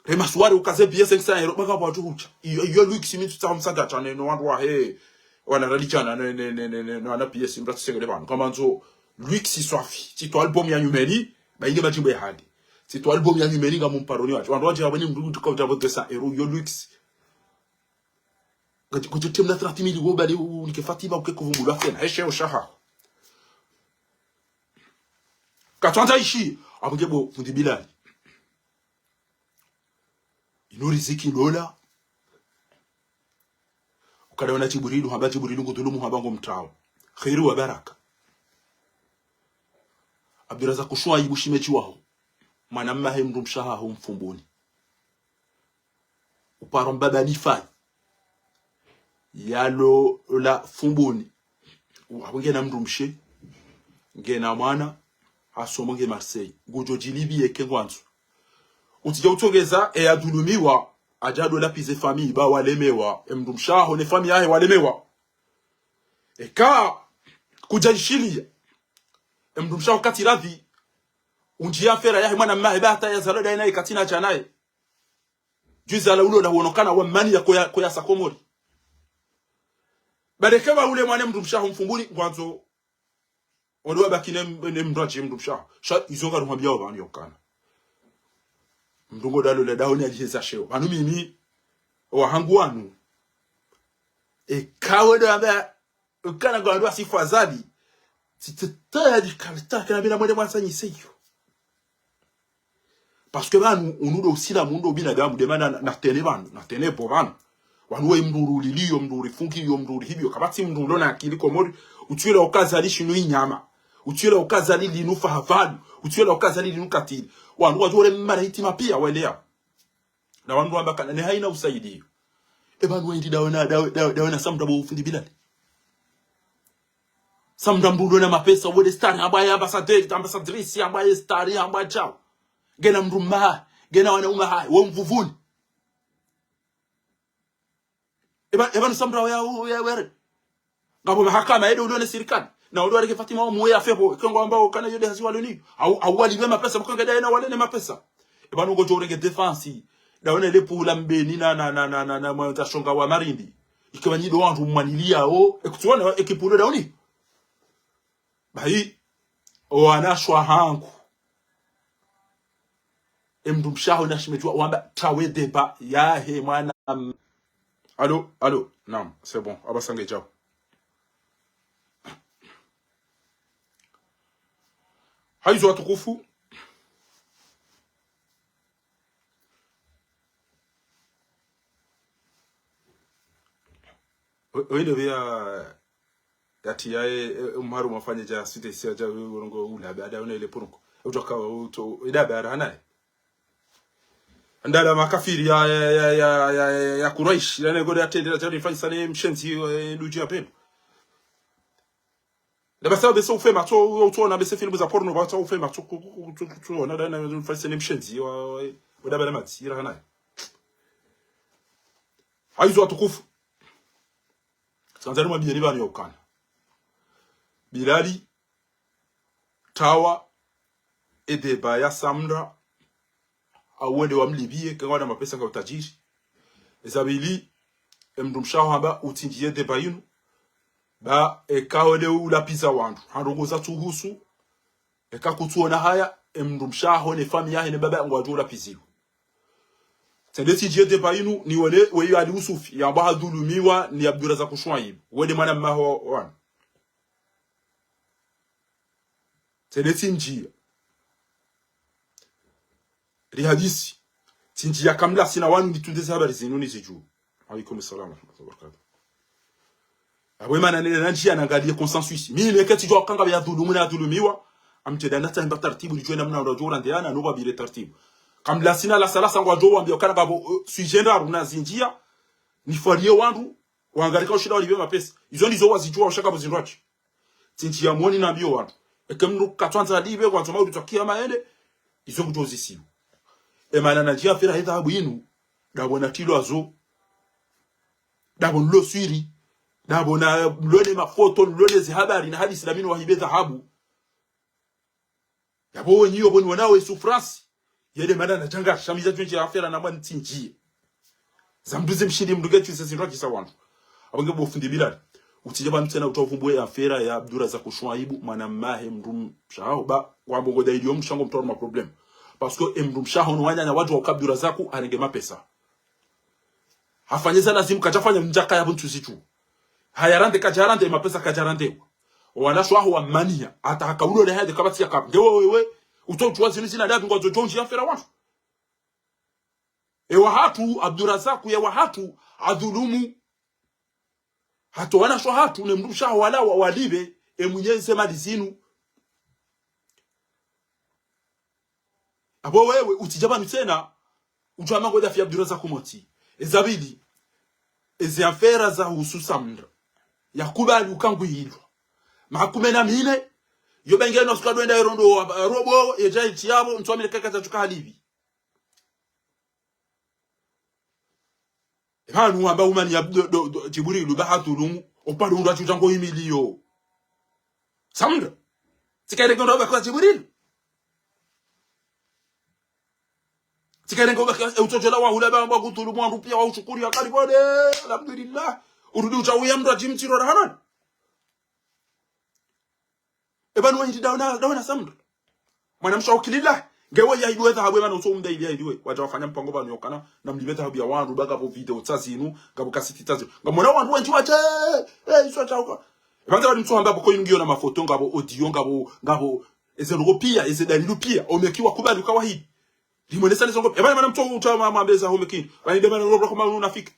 Re masuwari ukaze biye cinq cents euros, baka pvwa tu hucha. Iyo, iyo luxe mi tsutsaha msada chane no wandru wahe. Wana rali chana, ne, ne, ne, ne, ne, no wana P S, mra tsisengele pvanu. Kamandzo, luxe swafi. Tsito album ya nyumeni, ba inge madjimbo ya hadi. Surtout album ya Numérique, ngamumparoni watru. Wandru wadja wabani mndru tuka udja deux cents euros, yo luxe. Ngadjo, ngadjo temna trente mille wo bali unike Fatima uke kuvumbulwa tsena. Eshe oshaha. Katsandza ishi. Apvo nge bo, fundi Bilali. Inu riziki lola. Ukada wana Djibrilu, hamba Djibrilu ngudhulumu, hamba ngomtrao. Kheri wa baraka. Abdurazak Shwaibu shimedji waho. Mwana mmahe mndru mshe haho Mfumbuni. Uparo mbaba ni fai. Yalo la Fumbuni. Apvo ngena mndru mshe. Ngena mwana. Hasomo nge Marseille. Ngudjo djilibi yeke ngwandzo. Utsidja utsongeza, e yadhulumiwa, adja do lapize famille, ba walemewa, e mndru mshe haho ne famille yahe walemewa. Eka, kudja ishiliya. E mndru mshe haho katsi radhi, undjiya affaire yahe mwana mmahe ba hata yazalwa daye naye katsina dja naye. Djuzi ala ulo la wonokana wa mani ya koya, koya sa Komori. Bareke ba ule mwana mndru mshe haho Mfumbuni, ngwandzo Ondo wabaki ne, ne mndru adje mndru mshe haho. Sha, izo ngaruhambiyao pvanu yaukana. Mndru ngodalo le daho ni adjiheza sheo. Pvanu mimi, owahangu wanu. Eka wedo amba, ukana ngwandru wasifu Azali. Tsitete ya dikalitake na mina mwende mwandzanyise iyo. Parce que pvanu, unu ndo usilamu, unu ndo ubinadamu, de mana na, natene pvanu, natene bo pvanu. Wanu we mndru uliliyo, mndru ulifungiyo, mndru ulihibiyo, kapvatsi mndru ulo na akili Komori, utswela uka Azali shinu inyama, utswela uka Azali linu fahafalu, utswela uka Azali linu katili. Wanu wadjo ore mara hitima piya, weleya. Na wandru wamba kana, ne haina usaidiyo. E pvanu wendi dawena, dawe, dawe, dawena Samra bo fundi Bilali. Samra mndru ulo na mapesa, wele star, hamba ye ambassadeur, ambassadrice, hamba ye star, hamba djao. Ngena mndru mmahe, ngena wana umahe, wo Mvuvuni. Eba, eba nu Samra ya, ya, were. Ngapvo mahakama, yede ulo ne sirikali. Na ulo wareke Fatima wa muwe ya fepvo, ikengo amba ukana yode hazi walo ni. Au, au walibe mapesa, mkonge daye na wale ne mapesa. Eba nu ngodjo urenge défense. Dawena ile pula Mbeni na, na, na, na, na, na, mwanza shonga wa Marindi. Ike wanyido wandru mwaniliyao, ekutsuwana, ekipulo dawoni. Bahi, owanashe wahangu. E mndru mshe haho na shimedji wa, wamba tawe débat yahe mwana m-, allô, allô, naam, c'est bon, aba sange djao. Hayizo watukufu. O-, oinde pvia yati yaye, e, e, mharu mafanye dja suite sia dja, e, urongo ula, baada una ile purungu. Utoka, uto, ida bara hanaye. Ndala makafiri ya, ya, ya Quraish, ya ne gode atendela dja nifanyisa ne mshenzi, e, duji ya pendo. Ndaba sa bese ufe matso, utsona bese filmu za porno, ba sa ufe matso, ku, ku, ku, ku, ku, na, na, na, nifanyisa ne mshenzi, wa, wa, wa, daba na matsi, ira hanaye. Hayizo watukufu. Sanzani mwambiyeni pvanu yaukana. Bilali, tawa, e débat ya Samra, au wende wamlibiye, kenga wana mapesa nga utajiri. Eza pvili, e mndru mshe haho hamba, utsindjiye débat yinu, ba, eka wende ulapiza wandru. Handrongo za tsuhusu, eka kutsuona haya, e mndru mshe haho ne famille yahe ne baba ngwadjo ulapiziwa. Tsende tsindjiye débat yinu, niwone, weyo Ali Usufi, yamba hadhulumiwa, ni Abdurazak Shwaibu. Wende mwana mmaho wanu. Tsende tsindjiya. Rihadisi. Tsindjiya kamla sina wanu nitunde ze habari zinu nizidjuwe. Alaykum salam wa rahmatullahi wa barakatuh. Apvo emana nene nandjiya nangaliye consensus. Mi neke tsidjuwa kanga pvia dhulumu na dhulumiwa. Amteda nata himba tartibu, lidjuwe namna undra djo urandeyana, no pvabire tartibu. Kamla sina la salasa ngwadjo wambiya ukana ngapvo, e, sui general una zindjiya. Nifariye wandru, wangarika ushinda walibe mapesa. Izo ndizo wazidjuwa ushaka pvo zindru atsi. Tsindjiya moni nambiyo wandru. Eke mndru katswandza libe, kwandzo mauri twakiya maende, izo kudjo zisiwa. Emana nandjiya fera he dhahabu yinu, dapvo natilwa zo, dapvo nlo swiri, dapvo na mlone mafoto, mlone ze habari, na hadisi na minu wahibe dhahabu. Yapvo wenyi yo pvoni wanawe souffrance. Yede mana na djanga, shamiza twenje affaire na mwa ntsindjiye. Za mndru ze mshindi mndru nge tuse zindru akisa wandru. Apvo nge bo fundi Bilali. Utsidje pvanu tsena utsaha uvumbuwe affaire ya Abdurazak Shwaibu, mwana mmahe mndru mshe haho ba, wambo ngo dalili yo mshango mtoro ma problème. Parce que emdrumshe waho no wananya wadjuwa uka Abdurazaku harenge mapesa. Hafanye za lazimu, kadjafanya mdjaka ya pvo ntsu zitsu. Hayarande, kadjarande, mapesa kadjarandewa. Wanashe waho wamaniya, hata haka ulo le hende kapvatsi ya kap-. Nge wewe, utsodjuwa zinu zina ndabi ngwazo djo ndjiya mfera wandru. Ewa hatru, Abdurazaku, ewa hatru, hadhulumu. Hata wanashe wahatru, ne mdrumshe waho wala wa, walipve, emwenye ze mali zinu. Apvo wewe, utsidja pvanu tsena, udjo hamba ngodja fiya Abdurazaku motsi. Eza pvili, eze affaire za husu Samra. Yakubali uka ngwilwa. Maha kume na mine, yo benge no suka dwenda erondo wa, robo, yedja itsi yapvo, ntsu wa mine kaka za tsuka halipvi. Epvanu wamba umani ya do, do, do, Djibrilu ba hadhulumu, opvale undru atsuta ngo imiliyo. Samra. Tsika irenge undru wa bakwa Djibrilu. Tsika irenge ubakwa, e, utsodjola wahula ba, ba kudhulumu wandru piya wa ushukuri ya kali bole, alhamdulillah. Urudi utsa uya mndru atsi mtsiro rahamani. Epvanu wahindi dawo na, dawo na Samra. Mwanamshe waho kilila. Nge we yahidiwe dhahabu epvanu utso umda ili yahidiwe. Wadja wafanya mpango pvanu yokana. Na mlipve dhahabu ya wandru, ba ngapvo video tsa zinu, ngapvo kasiti tsa zinu. Ngamwona wandru wendji wadje. Eh, iso tsa uka. Epvanu za wali mtso hamba pvoko inu ngiyo na mafoto, ngapvo audio, ngapvo, ngapvo, eze logo piya, eze dalilu piya. Omeki wakubali uka wahidi. Limwenesa ne zongo. Epvanu mana mtso uta ma, mambeza homeki. Pvanu nde mana logo kwa unafiki.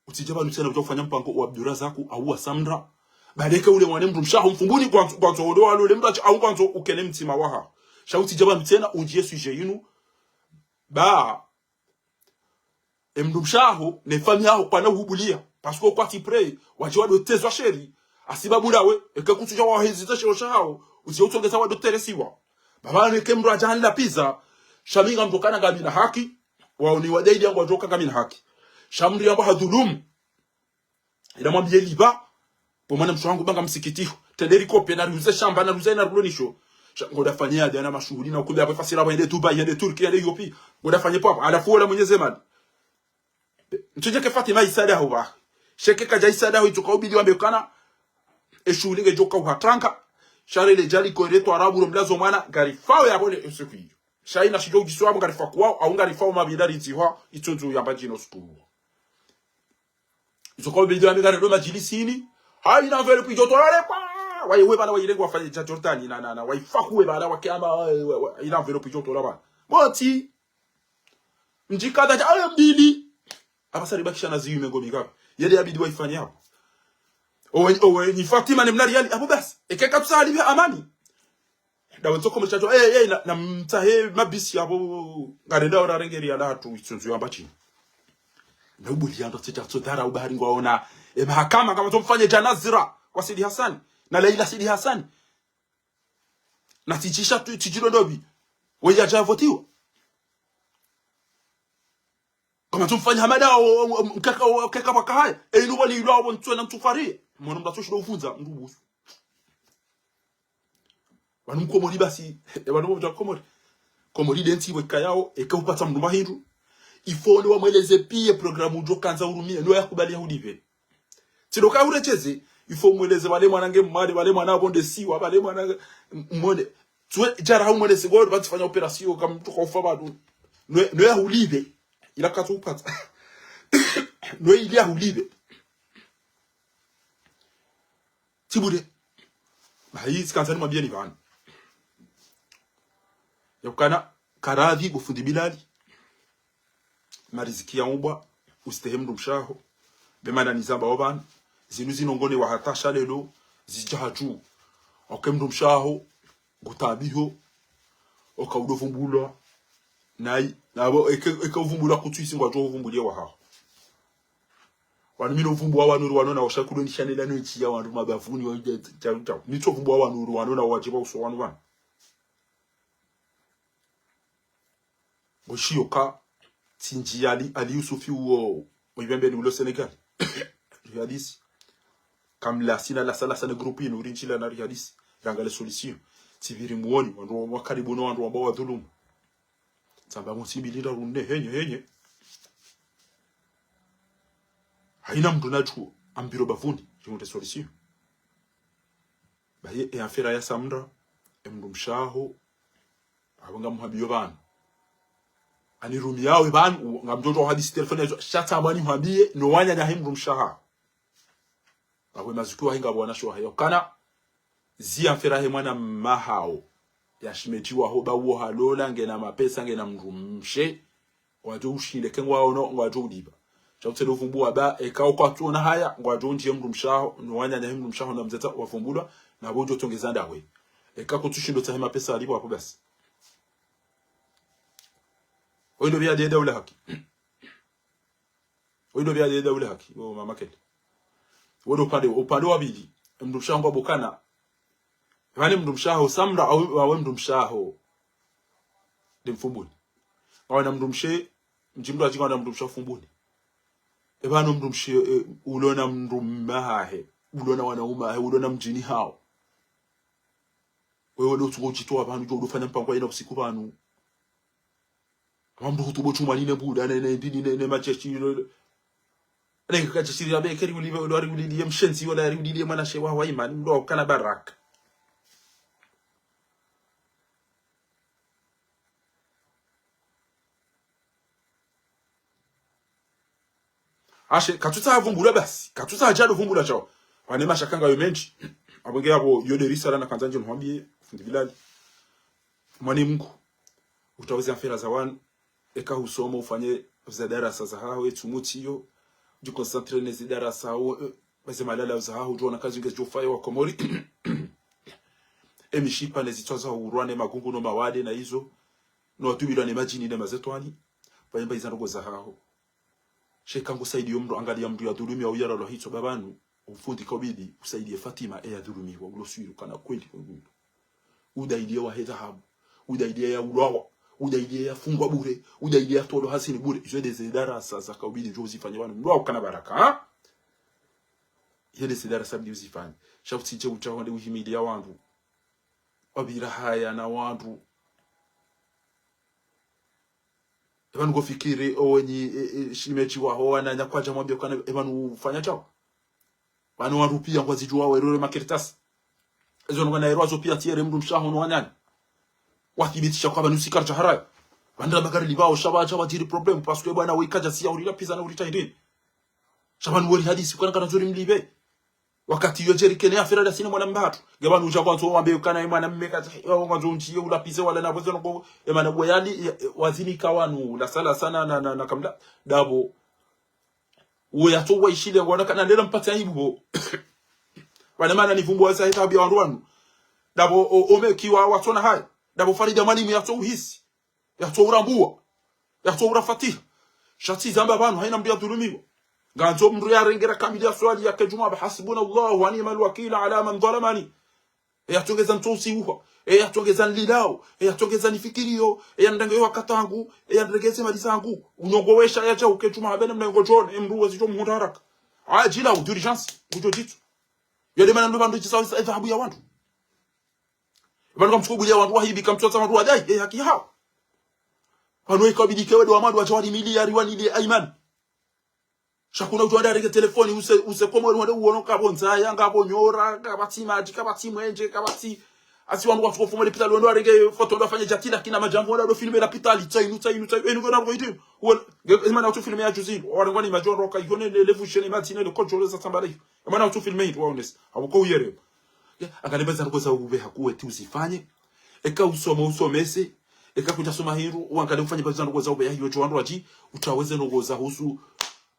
Utsidja pvanu tsena udja ufanya mpango wa Abdurazaku au wa Samra. Baleke ule mwana mdrumshe waho mfumbuni kwandzo, kwandzo ode walo ule mndru atsi au kwandzo ukene mtsima waha. Sha utsidja pvanu tsena undjiye sujet inu. Ba. Emdrumshe waho, ne famiyi yaho kwana uhubuliya. Parce que kwatsi prêt, wadje wado tezwa sheri. Hasibabu lawe, eke kutsudja wahezidza sheo shahawo. Utsidja utsongeza wado teresiwa. Baba neke mndru adja hanila pizza. Sha mi ngamdjo kana ngamina haki. Wawo ni wadaidi yangu wadjoka ngamina haki. Sha mndru yamba hadhulumu. Ila mwambiye lipva. Bo mwanamshe wahangu ba nga msikitiho. Tenderi kope na riuze shamba na riuze na rulonisho. Sha, ngoda fanye ya dana mashuhuli na ukumbi apvo fasira apvo yende Dubai, yende Turki, yende Europe. Ngoda fanye pvapvo. Halafu wola mwenye ze mali. Ntsudje ke Fatima isada ho ba. Sheke kadja isada ho itsoka ubidi wambe kana. Eshuhuli ngedjoka uhatranga. Sha rele djali ko eretwa arabu ro mlazo mwana. Ngarifao ya bole esiku iyo. Sha ina shidjo udjiswa apvo ngarifa kwao. Au ngarifa o mabinda ridzihwa. Itsundzu yamba djino siku. Izo kwa bidi wambe ngare do madjilisini. Haina enveloppe idjo tolwa le kwa. Waye we bala wayirenge wafanye dja Jordan na, na, na. Wayifa kuwe bala wakiamba, wa, wa, wa, ina enveloppe idjo tolwa bala. Motsi. Mdjikada dja ayo mbili. Apvasa ribakisha na ziyu mengo mingapi. Yele yabidi wayifanye apvo. Owe, owe, ni Fatima ne mna riyali. Apvo basi. Eke katsusa halipve amani. Dawe ntsoko mshato, eh, eh, na, na mtsahe mabisi yapvo, ngarenda ora renge riyali hatru, itsundzu yamba shinu. Na ubuli yando tsita tso dara ubahari ngwaona, e mahakama kama tso mfanye dja Nazira, kwa Sidi Hassan, na Laila Sidi Hassan. Na tsitsisha tu, tsitsilo ndobi. Weya dja votiwa. Kama tso mfanye hamada, o, o, o, mkaka, o, keka pvaka haya. E inu wali ilwa, o, ntsu na ntsu fari. Mwana mndru atso shindo uvundza, mndru busu. Wanu mkomori basi, e, wanu mwa Komori. Komori de ntsi weka yao, eka upatsa mndru mahindru. Ifo ne wamweleze piya programu udjo kandza urumie, no yakubali ya ulipve. Tsi ndo ka urecheze, ifo mweleze wale mwana nge mwade, wale mwana apvo nde siwa, wale mwana nge, m-, mwone. Tswe, djara hau mweleze, ngo, pvatsi fanya opération, kamtsuka ufa badu. No, no ya ulipve. Ila katsu upatsa. No ili ya ulipve. Tsi bure. Bahi, tsikandza nimwambiyeni pvanu. Yakukana, karadhi, bo fundi Bilali. Mariziki ya umbwa, ustehi mndru mshe waho. Be mana nizamba wo pvanu. Zinu zinongone wa hata sha lelo, zidja hadju. Oke mndru mshe waho, ngutabiho. Oka udo vumbulwa. Nayi, napvo, eke, eke uvumbulwa kutsu isi ngwadjo uvumbulie wahaho. Wanu mi no vumbuwa wanu uri wanu na washa kudo nishanela no ntsi ya wandru mabavuni wa, tau, tau. Mi tso vumbuwa wanu uri wanu na wadjiba uso wanu wanu. Ngoshiyo ka, tsindji Ali, Ali Yusufi uwo, o ipvembeni ulo Senegal. Rihadisi. Kamla sina la sala sana grupu inu, uri ntsi la na rihadisi. Rangale solution. Tsipviri muoni, wandru wa karibu no wandru wamba wadhulumu. Tsamba mo tsi mbili ndraru nne, henye, henye. Haina mndru nadjuo, ambiro bavuni, rimute solution. Bahi, e affaire ya Samra, e mndru mshe waho, apvo ngamuhabiyo pvanu. Anirumiyawo pvanu, ngamdjo djo hadisi telefoni yazo, sha tsamani hwambiye, no wananya he mdrumshe haho. Ngapvo mazuki wahe ngapvo wanashe wahe. Yokana, zi affaire yahe mwana mma haho. Ya shemedji waho ba uwo halola, ngena mapesa, ngena mdrumshe. Ngwadjo ushinde ke ngwaono, ngwadjo ulipva. Sha utsende uvumbuwa ba, eka ukatsona haya, ngwadjo undjiye mdrumshe haho, no wananya he mdrumshe haho na mdzadze wavumbulwa, na bo udjo tsongeza ndawe. Eka kutsushindo tsahe mapesa alipvo hapvo basi. Oyi ndo pvia deda ule haki. Oyi ndo pvia deda ule haki. O mama kele. Wo ndo upande, upande wa pvili. Mdrumshe haho ngwabokana. Pvane mdrumshe haho Samra, awe, awe mdrumshe haho. Nde Mfumbuni. Awe na mdrumshe, mdji mdru adjinga awe na mdrumshe Mfumbuni. Epvanu mdrumshe, e, ulo na mdrumme hahe. Ulo na wanaume hahe, ulo na mdjini haho. Wewe ndo utsungo udjitowa pvanu, djo udofanya mpango wa ina usiku pvanu. Ama mdru hutubo chuma nine buda, ne, ne, ne, ne, ne macheshi, ne, ne, ne kacheshi ya be, keri ulipve, wala ari ulipviye mshenzi, wala ari ulipviye mwanashe wa, wa imani, mdru ukana baraka. Ashe, katsutsaha vumbulwa basi. Katsutsaha djado vumbulwa shawo. Pvane mashaka ngayo mendji. Apvo nge apvo, yo nde risala nakandza ndje nuhwambiye, fundi Bilali. Mwane Mungu. Utsaweze affaire za wanu. Eka husoma ufanye ze darasa zahaho, etsumutsi yo. Udjiconcentré ne ze darasa wo, eh, ze malala zahaho, udjo ona kazi ngezidjo fanya wa Komori. Emishipa ne zitswa za urwa ne magungu no mawade na izo. No watubilwa ne madjini ne mazetwani. Pvayemba iza ndrongo zahaho. Sha eka ngusaidiyo mdru, angaliya mdru ya dhulumiwa, uyara lo hitswa ba pvanu, ufundi kaubidi, usaidiye Fatima, eya dhulumiwa, ulo swiri ukana kweli kwa ngwilo. Udailiye wahe dhahabu, udailiye ya ulwawa, udailiye ya fungwa bure, udailiye ya tolwa hazini bure. Izo nde ze darasa za kaubidi djo uzifanye pvanu. Mdru ukana baraka, ha? Izo nde ze darasa bidi uzifanye. Sha utsidje utsaho nde uhimiliya wandru. Wapvira haya na wandru. Epvanu ngofikiri owenyi, e, e, shemedji waho wananya kwadja mwambiye ukana epvanu ufanya shawo. Pvanu wandru piya ngwazidjuwa werore makartasi. Ezo nonga na erwa zo piya tsi ere mdrumshe haho no wananya. Wathibitisha kwa pvanu sika ridja harayo. Pvandra magari libao sha pvadja wadjiri problème parce que bwana we kadja siya urira pizza na urita hindrini. Sha pvanu wori hadisi ukana kana zori mlipve. Wakati yo djerikene affaire la sine mwana mbatru. Nge pvanu udja kwatso wambe ukana ye mwana mme kadja, yo ngwandzo undjiye ulapvize wala na pvwezo noko, e mana bwe yali, e, e, wazini kawanu, la sala sana na, na, na kamla, dapvo. Uwe yatso waishile ngwana kana ndela mpatsi aibu bo. Wana mana nivumbuwa sa heta habu ya wandru wanu. Dapvo o, o meki wa, watsona hayi. Dapvo Farida Mwalimu yatso uhisi. Yatso urambuwa. Yatso ura fatiha. Sha tsi zamba pvanu, hayina mdru yadhulumiwa. Ngandzo mdru yarenge rakamili ya swali yake djumwa ba hasbunallahu wa ni'mal wakil ala man dhalamani. Eyatso ngeza ntso usiuha. Eyatso ngeza nlilao. Eyatso ngeza nifikiriyo. Eya ndenge yo wakati wangu. Eya ndenge ze mali zangu. Unongo wesha yadja uke djumwa ha bene mna yongo djone. Emdru wezi djo muhundra haraka. Adjila ou d'urgence. Ngudjo djitsu. Yade mana mdru pvandru djisa wisa edhahabu ya wandru. Pvanu kamtsuko buliya wandru wahibi, kamtsotsa wandru wadai, e haki hawo. Pvanu ikabidi ke wende wa madru wadja wali miliyari wanile Ayman. Sha kuna udjo wende arenge telefoni, use, use Komori wende uwono kapvo ndzaya, ngapvo nyora, kapvatsi madji, kapvatsi mwenje, kapvatsi. Asi wandru watsuko fuma lepitali, wende warenge foto, wende wafanye djatila, kina madjambo, wende wafilme lapitali, tsainu, tsainu, tsainu, enu kona roko itinu. Uwona, nge, emana utsu filme ya juzi, warengwa ni madjoro, ka, ikone, le, le, vushene, matsine, le, kodjole, za tsambale. Emana utsu filme hindru, waonese. Apvo ko uyere. Ye, angalia pvazandru kweza ubeha kuwe ti uzifanye. Eka usoma usomese. Eka kudja soma hindru, uangalie ufanye pvazandru kweza ubeha hiyo djo wandru wadji, utsaweze ndrongo za husu,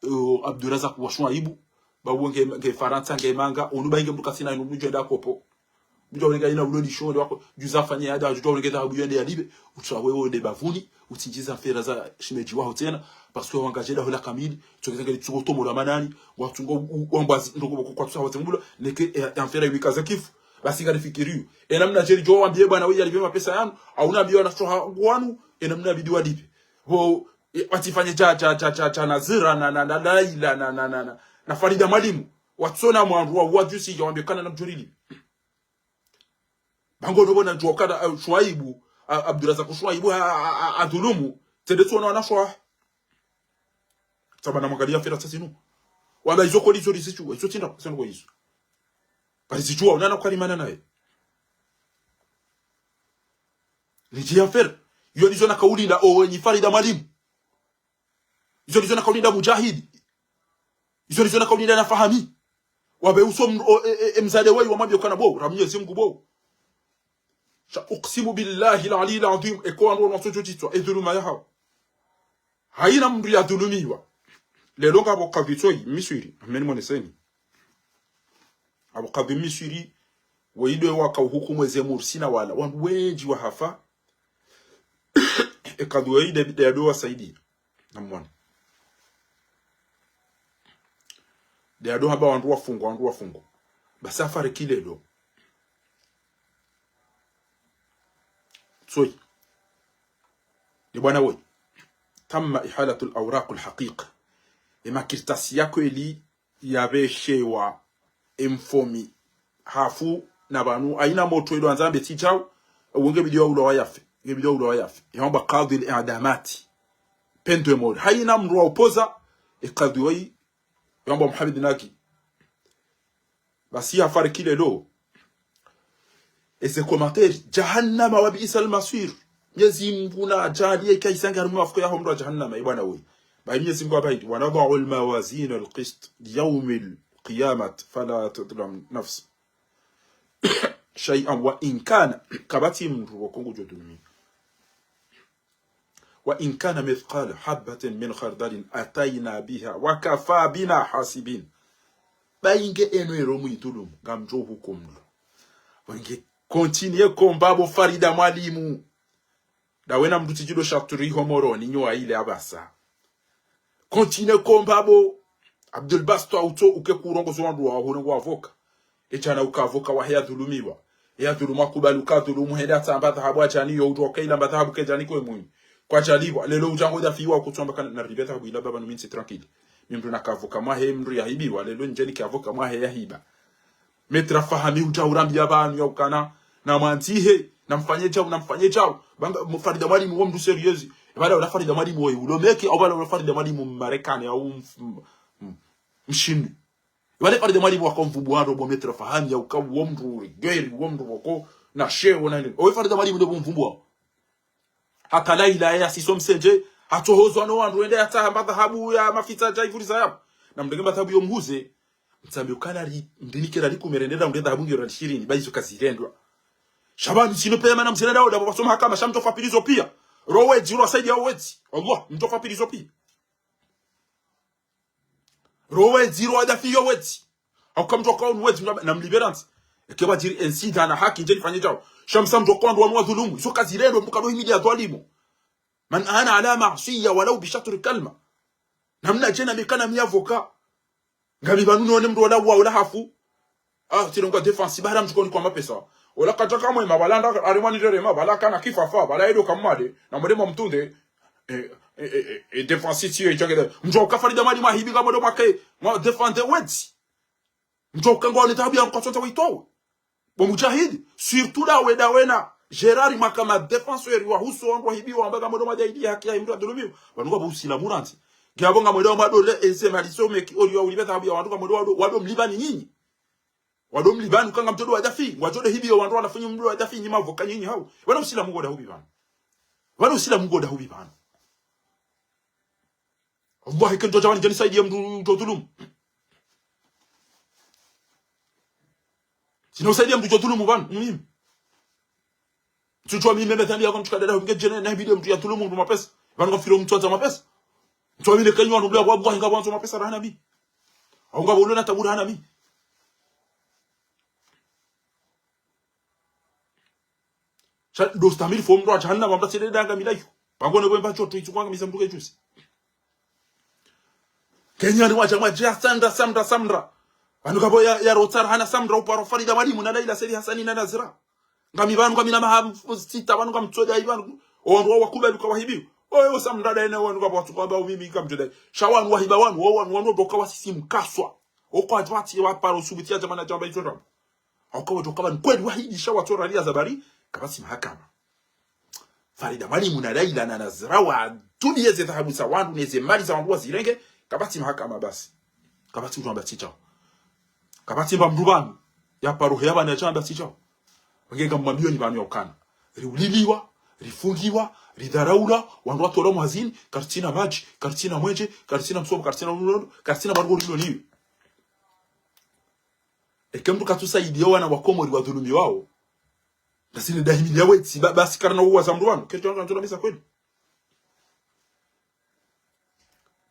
eh, Abdurazak wa Shuaibu, ba uwe nge, nge Farantsa, nge manga, unu ba inge mdru kasina inu mdru djwenda kopo. Mdru djwa ulenga ina ulo lisho, nde wako, djuza afanye yada, djwa ulenga dhahabu yende yalipve, utsawe wende bapvuni, utsindjiza fera za shemedji waho tsena, parce que wanga djeda hula kamili, tsokeza ngeli tsuko tomo la manani, watsungo u-, wambwazi, ndoko boko kwatsusa watsembula, neke, e, e, affaire iwika za kifu. Basi ngari fikiriyo. E namna djeri djo wambiye bwana we yalipve mapesa yanu, au nambiye wana soha wanu, e namna bidi walipve. Bo, e, watsifanye cha, cha, cha, cha, cha Nazira, na, na, na, Laila, na, na, na, na, na Farida Mwalimu. Watsona mwandru wa, wadjusi, ya wambiye kana na mdjurili. Bango no bona djuwa kana, eh, Shuaibu, a-, Abdurazak Shuaibu, a-, a-, a-, adhulumu. Tsende tsuona wana shwa. Tsaba na mwangaliya fera tsasinu. Wala izo koli izo rizidjuwa, izo tsinda, kusanu kwa izo. Kalizidjuwa, unana kwa limana naye. Lidji ya fera. Iyo ndizo nakaulindra o wenyi Farida Mwalimu. Izo ndizo nakaulindra Mujahidi. Izo ndizo nakaulindra na Fahami. Wabe uso m-, o, e, e, e, mzade weyi wamwambie ukana bo, ra Mnyezi Mngu bo. Sha uksimu billahi al-ali al-adhim, eka wandru wanu watsodjo titwa, e dhuluma yahawo. Hayina mndru yadhulumiwa. Lelo ngapvo kadhi tsoyi, Miswiri, ameni moneseni. Apvo kadhi Miswiri, weyi ndo waka uhukumu eze Mursi na wala. Wandru wendji wahafa, e kadhi weyi nde, nde yado wasaidia. Namwone. Nde yado hamba wandru wafungwa, wandru wafungwa. Basi afariki lelo. Tsoyi. Nde bwana weyi. Tamma ihalatul awraqul haqiqa. E makartasi ya kweli yapveshewa e mfomi hafu na pvanu, hayina motro ilo andzambe tsi shawo, uwo nge bidi wa ulawa yafe, nge bidi wa ulawa yafe. Yawambwa kadhi al-i'damati. Peine de mort. Hayina mndru wa opoza, e kadhi weyi, yawambwa Muhammad Naki. Basi yafariki lelo. Eze commentaire, jahannama wa bi'sal maswir. Mnyezi Mngu nadjaaliye ika isa nge harumwa mafuko yaho mndro wa jahannama, e bwana weyi. Bayi Mnyezi Mngu hamba hindri, ونضع الموازين القسط ليوم القيامة فلا تظلم نفس شيئا وإن كان, kapvatsi mndru woko ngudjo dhulumiwa. وإن كان مثقال حبة من خردل أتينا بها وكفى بنا حاسبين. Bayi nge eno ero mwidhulumu, ngamdjo hukumulwa. Wenge continue komba bo Farida Mwalimu. Ndawe na mndru tsidjilo shaturi ho Moroni nyo ayile apvasa. Continue komba bo Abdul Basit, utso uke kurongozo wandru waho hule ngwa avoka. E djana uka avoka wahe yadhulumiwa. E yadhulumu akubali uka dhulumu, hende atsamba dhahabu adjani yo, udjo uka ila mba dhahabu ke djani kwe mwinyi. Kwadjalipvwa, lelo udja ngo dafiwa kutsamba kana naribe dhahabu ila baba nu mi ntsi tranquille. Mi mndru naka avoka mwahe mndru yahibiwa, lelo ndjeni ke avoka mwahe yahiba. Maître Fahami udja urambia pvanu ya ukana, namwandzihe, namfanye shawo, namfanye shawo. Banga, mu Farida Mwalimu wo mndru sérieux. Pvala ula Farida Mwalimu wo ulomeke, au pvala ula Farida Mwalimu Mmarekani, au mf-, m-, m-, Mshini. Pvale Farida Mwalimu waka mvumbuwa ndro bo Maître Fahami ya uka wo mndru rigeri, wo mndru woko na shewo na nini. Owe Farida Mwalimu ndo bo mvumbuwa. Hata Laila ya siso msendje, hatsohozwa no wandru wende yatsaha mba dhahabu ya mafitsa dja ivuriza yapvo. Namrenge mba dhahabu yo mhuze, mtsambe ukana ri, mdinike ra likume rende ra unde dhahabu ngiyo ra shirini, bayi izo kazirendwa. Sha pvanu shinu pvema na mzena Dauda, pvo pvasoma hakama, sha mtsofa pvilizo piya. Ro wedzi, ro wasaidia wedzi. Allah, mtsofa pvilizo piya. Ro wedzi, ro wadafi yo wedzi. Hauka mndru waka unu wedzi, mndru na mlibérance. Eke wadjiri ensida na haki, ndjeni fanye shawo. Sha msa mndru waka wandru wanu wadhulumu. Izo kazirendwa, mndru kado himidi ya dhwalimu. من أعان على معصية ولو بشطر كلمة. Namna djena mi kana mi avoka. Ngami pvanu none mndru ola wa ola hafu. Ah, tsi longa défense, bahara mdjukoni kwa mapesa. Ola katsaka mwema, pvala nda, arimwa ni rerema, pvala kana kifafa, pvala edo kamwade, na mwade mwa mtunde, eh, eh, eh, eh, eh, défense tsiyo, itsangele. Mndru uka Farida Mwalimu wahibi nga mwade mwake, mwa défendre wedzi. Mndru uka ngwa one dhahabu ya mkwa tsotsa witowe. Bo Mujahidi, surtout ndawe, ndawe na Gérard mwaka ma défenseur wa huso wandru wahibiwa, wamba nga mwade mwa djaidi haki ya mndru adhulumiwa. Pvanu ngapvo usilamu randzi. Ngiapvo nga mwade mwa dole, eze mali zo meki, oli wa ulibe dhahabu ya wandru nga mwade wado, wado mlipvani nyinyi. Wado mlipvani, uka ngamtsodo wadafi, ngwatsodo hibiwa wandru wanafanyi mndru wadafi, nyi mavoka nyinyi hau. Pvanu usilamu ngoda hubi pvanu. Pvanu usilamu ngoda hubi pvanu. Wallahi, kentso djawani djani saidia mndru djo dhulumu. Tsina usaidia mndru djo dhulumu pvanu, mimi. Mtsutsuwa mimi meme dhambi yako mtsuka dada, nge djene, na hibidi mndru ya dhulumu mndru mapesa. Pvanu ngafiro mtswadza mapesa. Mtsuwa mimi kenyi wanu mbula, wallahi, ngapvo wandzo mapesa rahana mi. Au ngapvo ulo na tabu rahana mi. Sha, ndo stamili fo mndru wa jahannama, mndru atsile danga milayo. Pangone kwemba choto, itsu kwanga misa mndru ke juzi. Kenya ni waja mwaja, Samra, Samra, Samra. Pvanu kapvo ya, ya Rotsar hana Samra, uparo Farida Mwalimu, na Laila Said Hassani na Nazra. Ngami pvanu, ngami na maha mf-, sita, pvanu ngamtsoda, pvanu. O wandru wa wakubali uka wahibiwa. Oyo Samra da ene wanu kapvo watsu kwamba mimi ngamtsoda. Sha wanu wahiba wanu, o wanu, wanu ndo ka wasisi mkaswa. Oko atwati waparo subuti ya jamana jamba izo jamba. Hauka wadjo kaba ni kweli wahidisha watsoralia zabari, kapvatsi mahakama. Farida Mwalimu na Laila na Nazra watumiye ze dhahabu za wandru, neze mali za wandru wazirenge, kapvatsi mahakama basi. Kapvatsi mndru amba tsi shawo. Kapvatsi mba mndru pvanu, ya paro heya pvanu ya shamba tsi shawo. Wenge ngamwambiyo ni pvanu ya ukana. Riuliliwa, rifungiwa, Ridharaula, wandru watolwa mwazini, karitsina madji, karitsina mwenje, karitsina msomo, karitsina unono, karitsina margo rilo niyo. Eka mndru katsusaidia wana wa Komori wadhulumiwao, nasi nde dahimili ya wetsi, ba-, basi karina uwaza mndru wanu, ketsho wandru wandru wabisa kweli.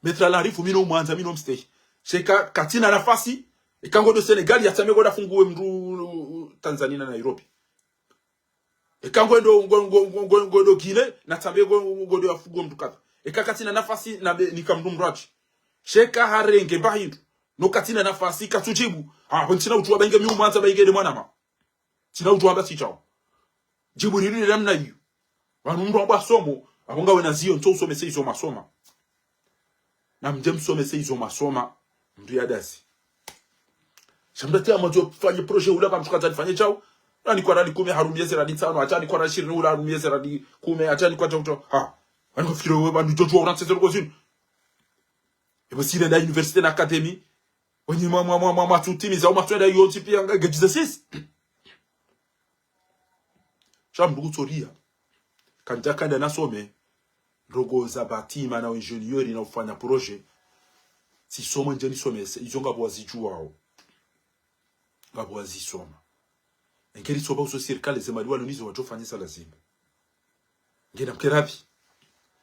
Maître Alarifu, mi no mwandza, mi no mstehi. Sha eka katsina nafasi, eka ngodo Senegal, yatsambe ngodo afunguwe mndru Tanzania na Nairobi. Eka ngodo, ngo-, ngo-, ngo-, ngo-, ngodo Guinée, natsambe ngo-, ngo-, ngodo afunguwe mndru kadha. Eka katsina nafasi, nabe nika mndru mrwadji. Sha eka harenge mba hindru, no katsina nafasi, katsudjibu. Ah, ho ntsina udjuwa ba inge mi umwandza ba inge nde mwanama. Ntsina udjuwa ba tsi djao. Djibu lili le namna iyo. Pvanu mndru amba somo, apvo ngawe na ziyo, ntso usomese izo masoma. Namdje msomese izo masoma, mndru ya dazi. Sha mndru ati amwandzo fanye projet ula kamtsuka zali fanye djao. Ani kwa rali kume harumie ze rali ntsanu, ata ani kwa rali shirini ula harumie ze rali kume, ata ani kwa djao djao. Ha. Ani kwa fikiri we pvanu djodjo wa uranse ze roko zinu. Ebo sile nda université na académie. Wenyi mwa, mwa, mwa, mwa, mwa tsutimiza, mwa tswenda yontsi pia nga, nge djize sisi. Sha mndru kutsoria. Kandja kanda nasome ndrongoo za bâtiment na ingénieur na ufanya projet. Tsisoma ndje nisomese, izo ngapvo wazidjuwao. Ngapvo wazisoma. Engeri tsoba uso sirikali ze mali walo nizo wadjofanyisa lazima. Ngena mkerabi.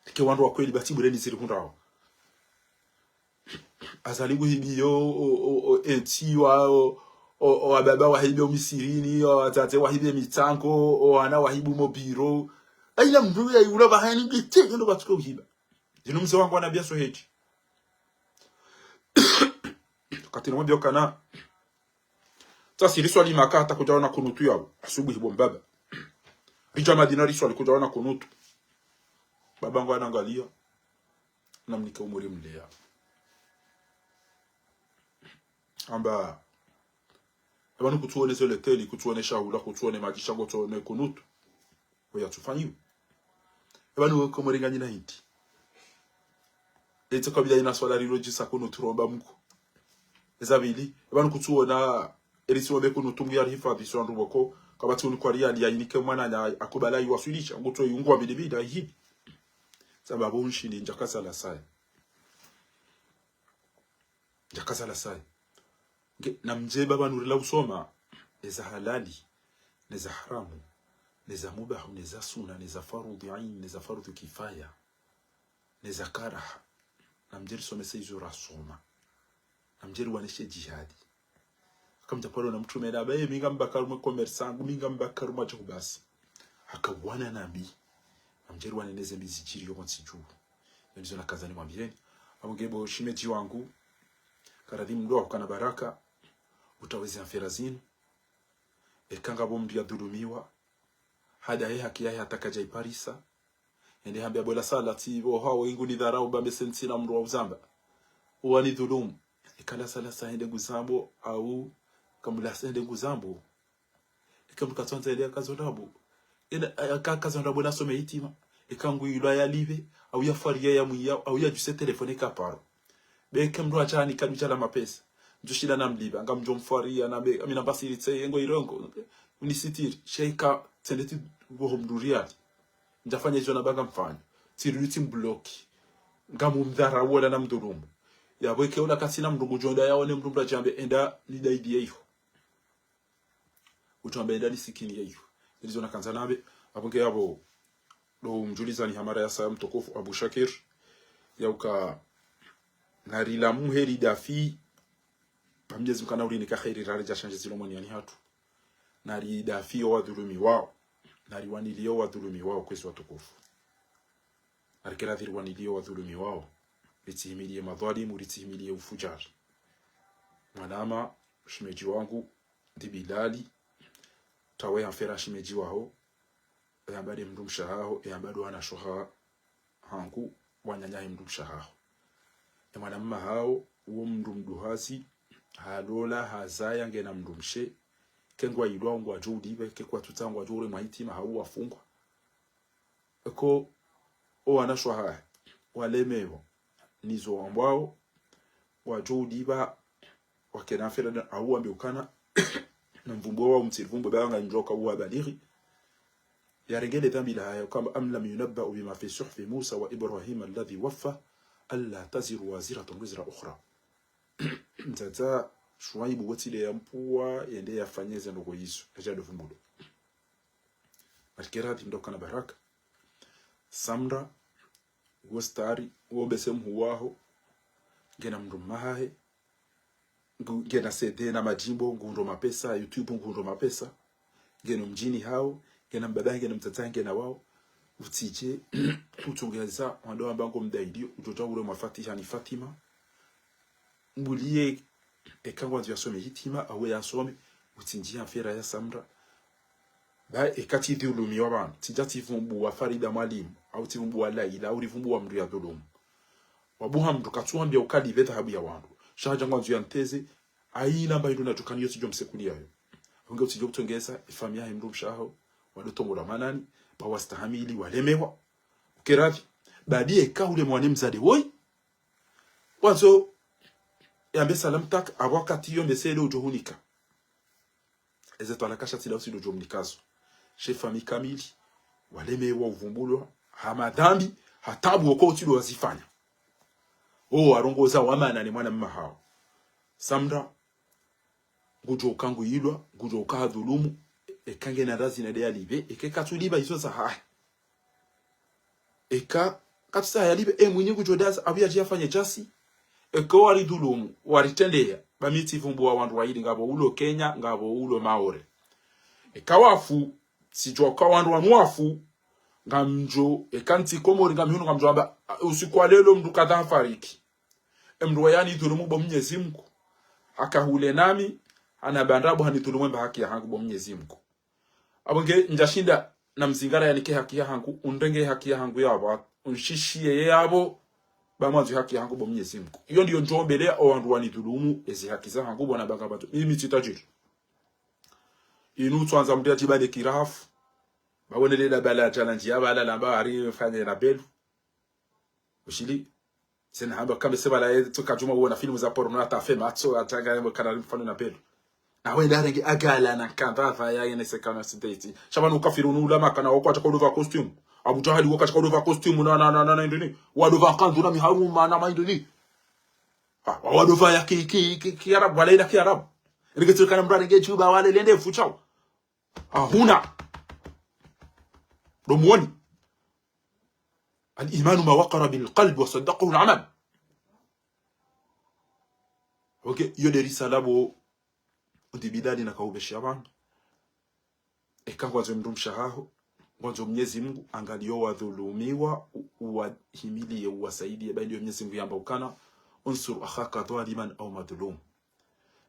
Rike wandru wa kweli ba tsi bure ni ziri hundrao. Azali nguhibiyo, o, o, o, entsi wa, o, o, o, wababa wahibiyo misirini, o, wadzadze wahibiyo mitsango, o, wana wahibu mobiro. Ayina mndru ya yula pvahani ngete, ngendo batsuke uhiba. Zinu mze wangu anambia so heti. Wakati namwambia ukana, tsasi riswali Maka hata kudjaona kunutu yapvo. Asubuhi bo mbaba. Ridja Madina riswali kudjaona kunutu. Baba ngo anangalia. Namnike umuri mleya. Amba, eba nukutsuone zele teli, kutsuone shahula, kutsuone madji sha ngotsuone kunutu. Oya tsufanyiwa. Eba nuwe Komori nganyina hindri. Etse kabila ina swala rilo djisa kunutu romba Mngu. Eza pvili, eba nukutsuona, eri siwambe kunutu Mngu yarihifadhi swa ndruboko, kapvatsi uni kwa riyali ya inike mwananya akubala iwaswilisha, ngutso yungwa bidi bidi ahidi. Sababu nshindi ndjaka sala saya. Ndjaka sala saya. Nge, namdje baba nurila usoma, eza halali, neza haramu, neza mubahu, neza suna, neza farudhi ain, neza farudhi kifaya, neza karaha. Namdje risomese izo rasoma. Namdje riwaneshe djihadi. Akamdja paro na mtrume na abaye, mi ngam baka harumwa commerçant, mi ngam baka harumwa djahu basi. Haka wana nabi. Namdje riwane neze mbi zidjiri yo kontsi dju. Yo ndizo nakandza nimwambieni. Abo nge bo shemedji wangu. Karadhi mndru wa hukana baraka. Utawezi amfera zinu. Eka ngapvo mndru yadhulumiwa. Hadaye haki yahe hata kadja iparisa. Ende hambia bo la sala tsi bo hawo ingu nidharau ba mese ntsina mndru wa uzamba. Uwanidhulumu. Eka la sala sa hende nguzambo au kamla sa hende nguzambo. Eka mndru katsandza ele ya kazo ndrabo. Ena, aka kazo ndrabo nasome hitima. Eka nguyilwa yalipve, au yafwariya yamwiya, au yadjuse telefone kaparo. Be eka mndru adja ni kadudja la mapesa. Ndjushinda namlipva, ngamdjo mfwariya, na be, amina basi litse, yengo irongo. Unisitiri, sha eka tsende tsi pvoho mndru riyali. Ndjafanya izo namba ngamfanya. Tsirudi tsimbloki. Ngamumdharau wala namdhulumu. Yapvo eka ula katsina mndru ngudjo enda yaone mndru mndru adjambe enda nidaidiye iho. Udjambe enda nisikini ya iho. Ndizo nakandza nambe, apvo nge yapvo, ndo mdjulizani hamara ya saya mtukufu Abu Shakir, yauka narilamuhe ridafi, ba Mnyezi Mngu kana urinika kheri rari dja shanje zilo mwaniyani hatru. Naridafi yo wadhulumiwao. Nariwaniliyo wadhulumiwao kwezi watukufu. Narike radhi riwaniliyo wadhulumiwao. Ritsihimiliye madhwalimu, ritsihimiliye ufujari. Mwanama, shemedji wangu, ndi Bilali, tawe yamfera shemedji waho, eyamba nde mndru mshe haho, eyamba ndo wanashe ha-, hangu, wananyahe mndru mshe haho. E mwanama haho, uwo mndru mduhazi, halola, hazaya, ngena mndru mshe, kengwa ilwa ngwadjo ulipve, ke kwatsutsa ngwadjo ure mwa hitima, hau wafungwa. Eko, o wanashe hahe, walemewa, nizo wambwao, wadjo ulipva, wakena fera na, au wambe ukana, na mvumbo wa umtsiri vumbo ba nga ndjoka uwa balighi. yarenge le dhambi lahahe, hamba, أم لم ينبأ بما في صحف موسى وإبراهيم الذي وفى ألا تزر وازرة وزر أخرى. Mdzadze Shuaibu wotsile yampvuwa, yende yafanye ze ndrongoo izo, yadja ndo vumbulwa. Malikera ati mdru kana baraka. Samra, wo stari, wo bese mhuwaho, ngena mdrume hahe, ngu-, ngena C D na madjimbo, nguhundro mapesa, YouTube nguhundro mapesa, ngeno mdjini hawo, ngena mbaba, ngena mdzadze, ngena wawo, utsidje, utsongeza, wandru wamba ngo mdaidi, udjo tsaha ule mwa Fatiha ni Fatima, mbuliye, eka ngwandzo yasome hitima, awe yasome, utsindjiya mfera ya Samra. Ba eka tsidhulumiwa pvanu, tsidja tsivumbuwa Farida Mwalimu, au tsivumbuwa Laila, au rivumbuwa mdru ya dhulumu. Wabuha mdru katsuwambia ukali pve dhahabu ya wandru. Sha hadja ngwandzo yanteze, ayina mba hindru na djukani yo tsidjo msekuliya yo. Unge utsidjo kutsongeza, ifamiya he mdrumshe haho, wado tongola manani, ba wastahamili, walemewa. Ukeradhi, badi eka ule mwana mdzadze woyi, wandzo yambe salam tak, apvo wakati yo mbesele udjo hunika. Eze twalaka sha tsi la usido djo mnikazo. She famiyi kamili, walemewa uvumbulwa, ha madhambi, ha tabu woko utsido wazifanya. O, warongoza wamana ne mwana mma hawo. Samra, ngudjo uka nguyilwa, ngudjo uka hadhulumu, eka ngena razi na deya libe, eke katsuliba izo zahahe. Eka katsusa yalibe, e mwinyi ngudjo daza, apvo yadji yafanye djasi. Eka waridhulumu, waritrendeya, ba mi tsivumbuwa wandru wayili, ngapvo ulo Kenya, ngapvo ulo Maore. Eka wafu, tsidjuwa uka wandru wanu wafu, ngamdjo, eka ntsi Komori ngamhunu ngamdjo amba, usiku wa lelo mdru kadha hafariki. E mdru waye hanidhulumu bo Mnyezi Mngu. Haka hule nami, hanamba ndrabo hanidhulumu emba haki yahangu bo Mnyezi Mngu. Apvo nge ndjashinda na mzingara yanike haki yahangu, undrenge haki yahangu yapvo, unshishiye ye yapvo, ba mwandzo haki yahangu bo Mnyezi Mngu. Iyo ndiyo ndjombeleya o wandru wanidhulumu, ezi haki zahangu bo na banga bantu. Mimi tsi tajiri. Inu tswandza mdru yadjibane kirafu. Ba wene le dabala challenge ya bala lamba hari fanye na belu. Ushili. Sena hamba kambe se bala ye tsoka djuma wona filmu za porno ata fe matso ata ga yambo kana mfano na belu. Na wenda renge agala na kanda va ya yene se kana sideti. Sha pvanu ukafiri unu ula makana woko ataka udova costume. Abu Jahali woko ataka udova costume na, na, na, na, na, indoni. Wadova kanzu na miharuma na ma indoni. Ha, wa-, wadova ya ki, ki, ki, ki Arabu, wala ila ki Arabu. Renge tsoka na mdru renge djuba wala lende fuchao. Ahuna. Ndo mwoni. الإيمان ما وقر بالقلب وصدقه العمل. Ok, iyo nde risala bo undi bidani na kaubesha pvanu. Eka ngwandzo mdrumshe haho, ngwandzo Mnyezi Mngu, angaliya o wadhulumiwa, u-, uwahimiliye, uwasaidiye, ba ndiyo Mnyezi Mngu yamba ukana, انصر أخاك ظالما أو مظلوما.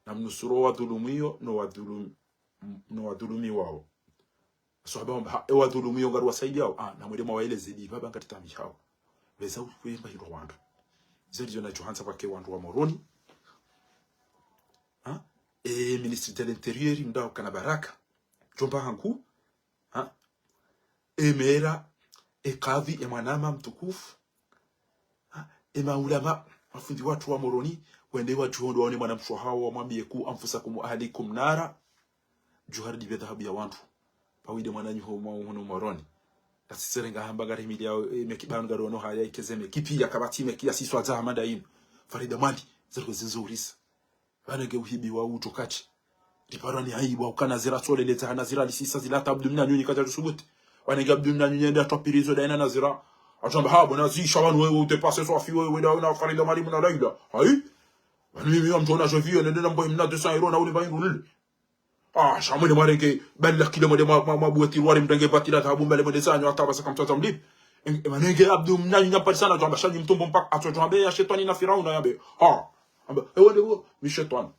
Na mnusuru o wadhulumiyo, no wadhulum-, no wadhulumiwao. Swahaba wamba, ha, e wadhulumiyo ngari wasaidiyao. Ah, na mwende mwawaeleze di, baba ngari tambi hao. Pveza ukwemba hindru wandru. Izo ndizo nadjo handza pvake wandru wa Moroni. Ha? E ministre de l'Intérieur, mdru kana baraka. Djomba hangu. Ha? E mera, e kadhi, e mwanama mtukufu. Ha? E maulama, mafundi watru wa Moroni, wende wadjuhundru waone mwana mshe hawo, wamwambiye ku أنفسكم وأهليكم نارا. Djuhari dipve dhahabu ya wandru. Pvawide mwananyaho mwa-, mwa-, Moroni. Asisere ngahamba ngarihimiliya, e, meki pvanu ngari ono haya ikeze meki piya kapvatsi meki ya siswa za hamanda inu. Farida Mwali, zerwe zinzo urisa. Pvanu nge uhibiwa udjo kache. Riparwa ni aibu, ukana zira tsole le za hana zira lisisa zila tabu dunia nyunyi kaja tusubuti. Pvanu nge Abdu Mnanyi nyende atwa prison daina na zira. Atwamba ha, bona zisha pvanu wewe utepase swafi wewe, wewe na Farida Mwali mna Laila. Hayi? Pvanu mimi wa mdru ona je vieux, nende na mbo mna deux cents euros na ule mba hindru lile. Ah, sha mwende mwarenge, bali la kile mwende mwa, mwa, mwa buweti rwari mrenge bati la dhahabu mbale mwende zanyu, hata basa kamtata mlipi. En-, e manenge Abdu Mnanyi nyampari sana, djwamba shanyi mtumbo mpaka, atso djwambe ya shetwani na Firauna yambe. Ha, amba, e wende wo, mi shetwani.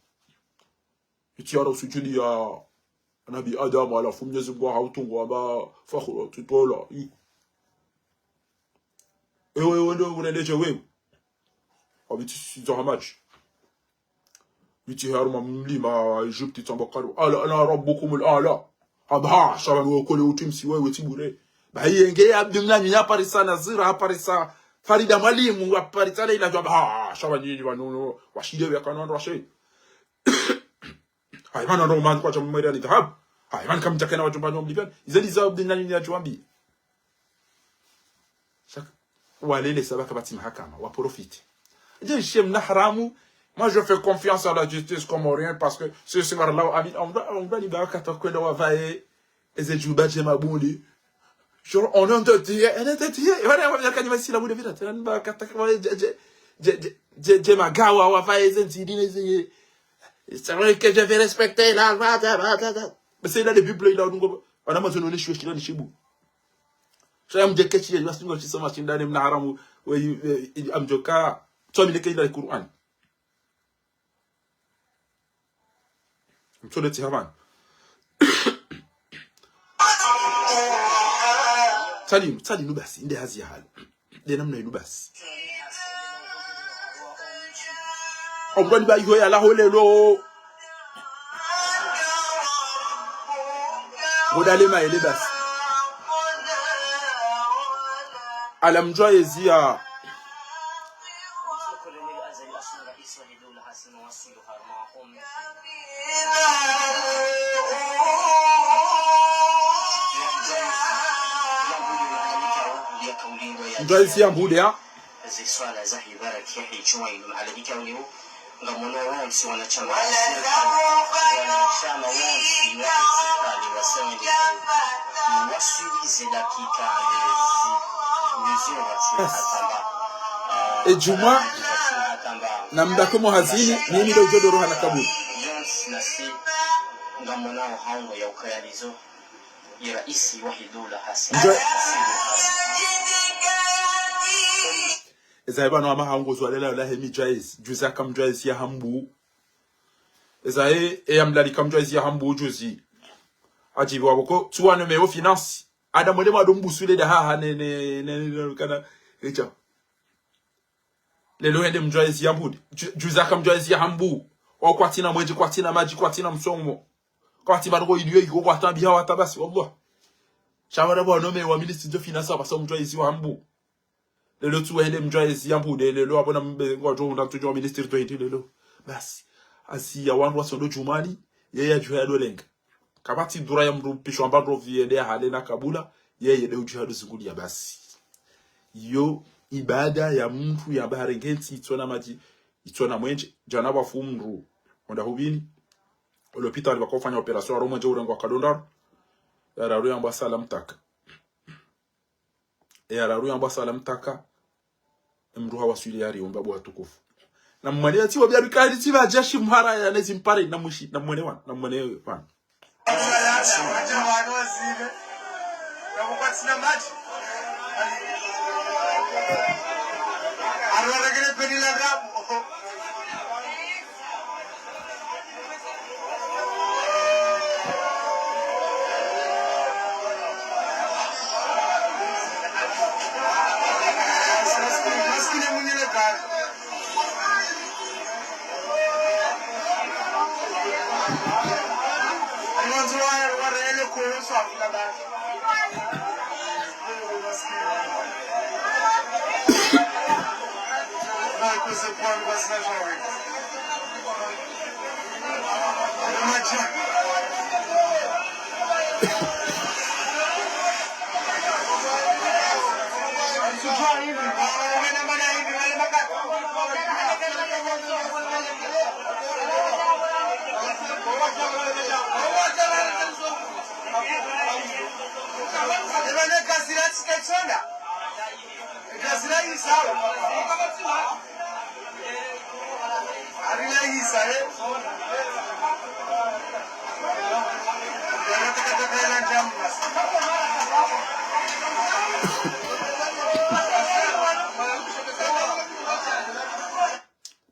Iti yara usujudi ya Nabi Adam, halafu Mnyezi Mngu hautungu, amba, fakhura, titola, i. Ewe, ewe, ndo, unendeje wewe. Wabiti sizo hamaji. Miti haruma mlima wa Egypte tsamba karu. Ala, ana rabbukumul ala. Amba, ha, sha pvanu wokole utimsi wewe tibure. Ba yenge Abdu Mnanyi nyaparisa na zira, haparisa Farida Mwalimu, haparisa Laila, djwamba, ha, sha pvanu nyinyi pvanu, no, washile wekano ndo washe. Hayi, mana ndo mani kwa chamu mweri ani dhahabu. Ayi, mani kamdjakana wadjomba nyombi pia. Ize ndizo Abdel nani ni adjombi. Shaka. Walele saba kapvatsi mahakama, wa profite. Je, shem na haramu. Moi, je fais confiance à la justice comorienne parce que ce soir-là, on va, on va libérer quand on va eze djuba dje mabundi. Genre, on est en train de tuer, on est en train de tuer. Et voilà, on va dire, kanima si la boule vite. Tena ba kata kwa dje, dje, dje, dje, dje, dje magawa, wa va eze nzidine, eze. C'est vrai que je vais respecter la loi, ta, ta, ta, ta. Mais c'est là, les Bibles, il a, donc, on a mentionné les choses, il a les chibou. Sha ya mdjeke shiye, ya singo shisoma shindane mna haramu, we, we, amdjoka, tsomi neke ila Qur'an. Mtsole tsi havani. Tsali, tsali nu basi, inde hazi ya hali. Nde namna inu basi. Omdwani ba iho ya laho lelo. Ngodale maele basi. Ala mdjwa yezi ya. Mdjwa yezi ya mbude ya. Ziswala za hibara kiya hijuma inu mahala dika ulio. Ngamwono wontsi wanashama wa serikali, wanashama wontsi wa serikali, waseme ni waswili ze dakika lezi, lezi wakati hatamba. E djumwa, na mdako mo hazini, mimi ndo udjo doro hana kabuli. Yontsi nasi, ngamwonao haungo ya ukaya lizo, ye raisi wa hidola hasi. Njo- Eza eba no ama haungo zwalela yola he Midjwayezi. Juzi aka Mdjwayezi ya hambu. Eza e, e ya mlalika Mdjwayezi ya hambu juzi. Adjibu waboko, tsuwa no meyo finance. Ada mwende mwado mbusule da ha ha ne, ne, ne, ne, ne, kana, echa. Lelo hende Mdjwayezi ya mbude. Ju-, juzi aka Mdjwayezi ya hambu. Wa kwatsina mwenje, kwatsina madji, kwatsina msomo. Kwatsi ba noko iliyo iko kwatambi hawa tabasi, wallah. Sha wala bwa no meyo wa ministre de finance, apvasa Mdjwayezi wa hambu. Lelo tsuwa hende Mdjwayezi ya mbude, lelo apvo na mbe ngwadjo unda tsuwa ministre to hende lelo. Basi, asi ya wandru wa sondo djumwani, yeye adjuha ya dolenga. Kapvatsi dura ya mndru pishwa mba ndrovi yende ya hale na kabula, yeye nde udjuha do zinguli ya basi. Iyo ibada ya mndru ya bahari ngentsi itsona madji, itsona mwenje, djana pvafu mndru. Onda hubini, olopitali pvako ufanya opération, aro mwenje urengwa kadondaro, ya raru ya mbwa salam taka. E ya raru ya mbwa salam taka. E mndru hawaswili ya riumba bwa tukufu. Na mwene ya tiwa biya bikali tiwa jeshi mhara ya nezi mpare na mwishi, na mwene wan, na mwene wan.